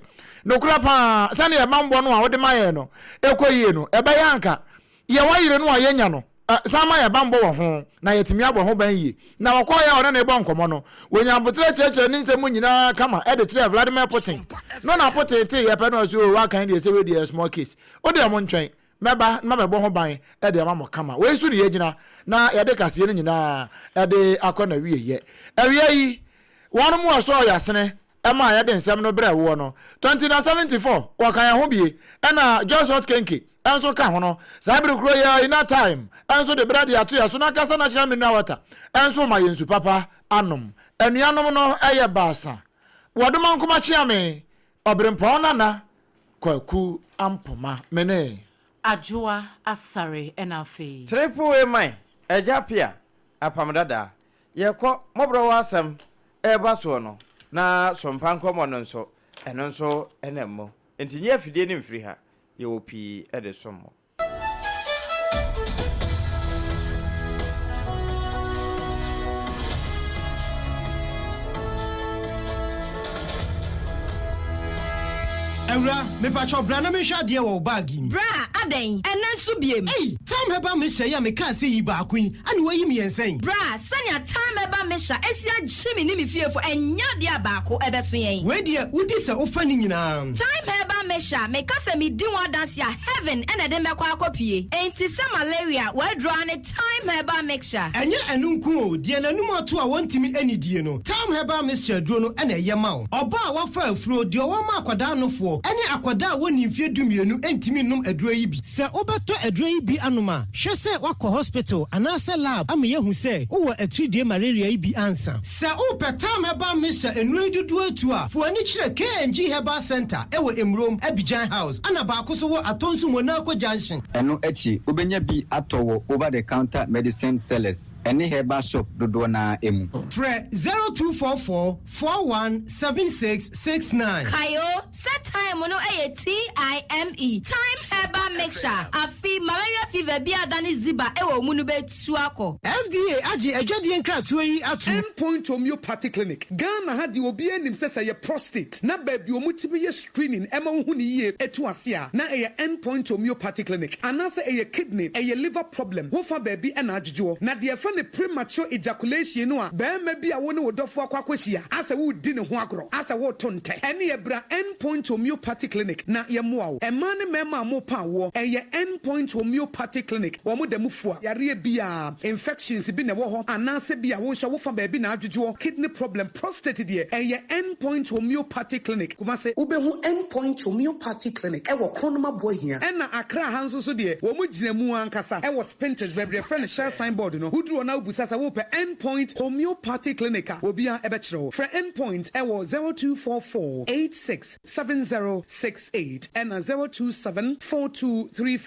[SPEAKER 2] nokorɛ paa sɛdeɛ ɛbammɔ no a wode ma yɛn no ɛkɔ yie no ɛbɛyɛ anka Yɛn yere no a yɛanya no san ma yɛn bammɔ wɔ ho, na yɛatumi abɔ ho ban yie. Na wɔkɔeɛ a ɔne no rebɔ nkɔmmɔ no, wɔnyaa aboterɛ kyerɛkyerɛɛ ne nsɛm mu nyinaa kama de kyerɛɛ Vladimir Putin. No na Putin teeɛ pɛ na ɔse, Oh, woaka yi deɛ sɛ wei deɛ ɛyɛ small case. Wo deɛ montwɛn, mɛba na mabɛbɔ ho ban de ama mo kama. Wei so na yɛgyina na yɛde kaseɛ no nyinaa de akɔ n'awieeɛ. Awia yi, wɔnom a wɔsɔɔ yɛn asene ɛma yɛde nsɛm no brɛɛ woɔ no. 2074, wɔka yɛn ho bie, ɛna Joyce Hot Kenke nso ka ho no. Saa bere korɔ yi ara yi na Time nso de berɛ de ato yɛn so na ankasa National Mineral Water nso rema yɛn nsu papa anom. Anuanom no yɛ baasa, Wɔdomankoma Kyeame, Ɔberempɔn Nana, Kwaku Ampoma, me ne.
[SPEAKER 3] Adwoa Asare ɛna afei.
[SPEAKER 1] Triple A man. Agya Pia, Apam Dada, yɛkɔ mmɔborɔwa asɛm reba soɔ no, na sompa nkɔmmɔ no nso, ɛno nso nam mu. Enti nyi afidie no mfiri ha, yɛwɔ pii de som mo.
[SPEAKER 6] Awura, mepakyɛw bra na menhwɛ adeɛ wɔ wo bag yi mu.
[SPEAKER 7] Bra, adɛn? Ɛnnɛ nso biem?
[SPEAKER 6] Ei! Tam herbal mixture yi a mekaa sɛ yi baako yi, ɛna woayi mmiɛnsa yi?
[SPEAKER 7] Bra, sɛnea Thyme Herbal Mixture asi agye me ne me fiefo, ɛnyɛ adeɛ a baako ɛbɛso yɛn.
[SPEAKER 6] Wei deɛ, wodi sɛ wofa ne nyinaa.
[SPEAKER 7] Thyme Herbal Mixture, meka sɛ medi ho adanse a, heaven na ɛde mɛkɔ akɔpue. Enti sɛ malaria, w'aduro ara ne Thyme Herbal Mixture.
[SPEAKER 6] Ɛnyɛ ɛno nko o, deɛ n'anum ato a wɔntumi nnidie no, Thyme Herbal Mixture aduro no na ɛyɛ ma wo. Ɔbaa a wafa afuro, deɛ ɔwɔ ma akwadaa nofoɔ, ne akwadaa a wɔnnii mfeɛ dumienu ntumi nnom aduro yi bi. Sɛ wobɛtɔ aduro yi bi anom a, hwɛ sɛ woakɔ hospital anaasɛ lab ama yɛahu sɛ wowɔ atiridie malaria yi bi ansa. Sɛ wopɛ Tam Herbal Mixture nnuro yi dodoɔ atu a, fa w'ani kyerɛ KNG Herbal Centre wɔ Emurom, Abidjan House, ɛna baako nso wɔ Atonsu Monaco Junction.
[SPEAKER 8] Ɛno akyi, wobɛnya bi atɔ wɔ over the counter medicine sellers ne herbal shop dodoɔ no ara mu.
[SPEAKER 6] Frɛ 0244 41 76 69.
[SPEAKER 7] Kae o, sɛ thyme no yɛ TIME, Thyme Herbal Mixture, afe malaria fever bi a adane ziba wɔ wo mu no bɛtu akɔ.
[SPEAKER 6] FDA agye adwadie nkratoɔ yi atom.
[SPEAKER 4] End Point Homeopathy Clinic, Ghana ha deɛ obiara nim sɛ sɛ ɛyɛ prostate na baabi a wɔtumi yɛ screening ɛma wohu no yie ɛtu ase a na ɛyɛ End Point Homeopathy Clinic anaasɛ ɛyɛ kidney, ɛyɛ liver problem, wofa baabi na adwodwoɔ. Na deɛ yɛfrɛ no premature ejaculation no a barima bi a wo ne wo dɔfoɔ akɔ akɔhyia asɛ woredi ne ho agorɔ, asɛ woreto ntɛ, ɛneɛ bra End Point Homeopathy Clinic na yɛmmoa wo. Mmaa ne mmarima a morepa awoɔ, ɛyɛ End Point Homeopathy Clinic, wɔn da mu fua. Yareɛ biara, infections bi na ɛwɔ hɔ anaasɛ bi a wo nso wofa baabi na adwodwoɔ, kidney problem, prostate deɛ, ɛyɛ End Point Homeopathy Clinic, Kumasi. Wobɛhu End Point Homeopathy Clinic wɔ Kronum Aboahia. Ɛna Accra ha nso so deɛ, wɔn gyina mu ankasa wɔ Spintex, baabi a yɛfrɛ no Shell sign board no. Woduru hɔ na wobisa sɛ wopɛ End Point Homeopathy Clinic a, obiara bɛkyerɛ wo. Frɛ End Point wɔ 0244 86 70 68 ɛna 027 42 34.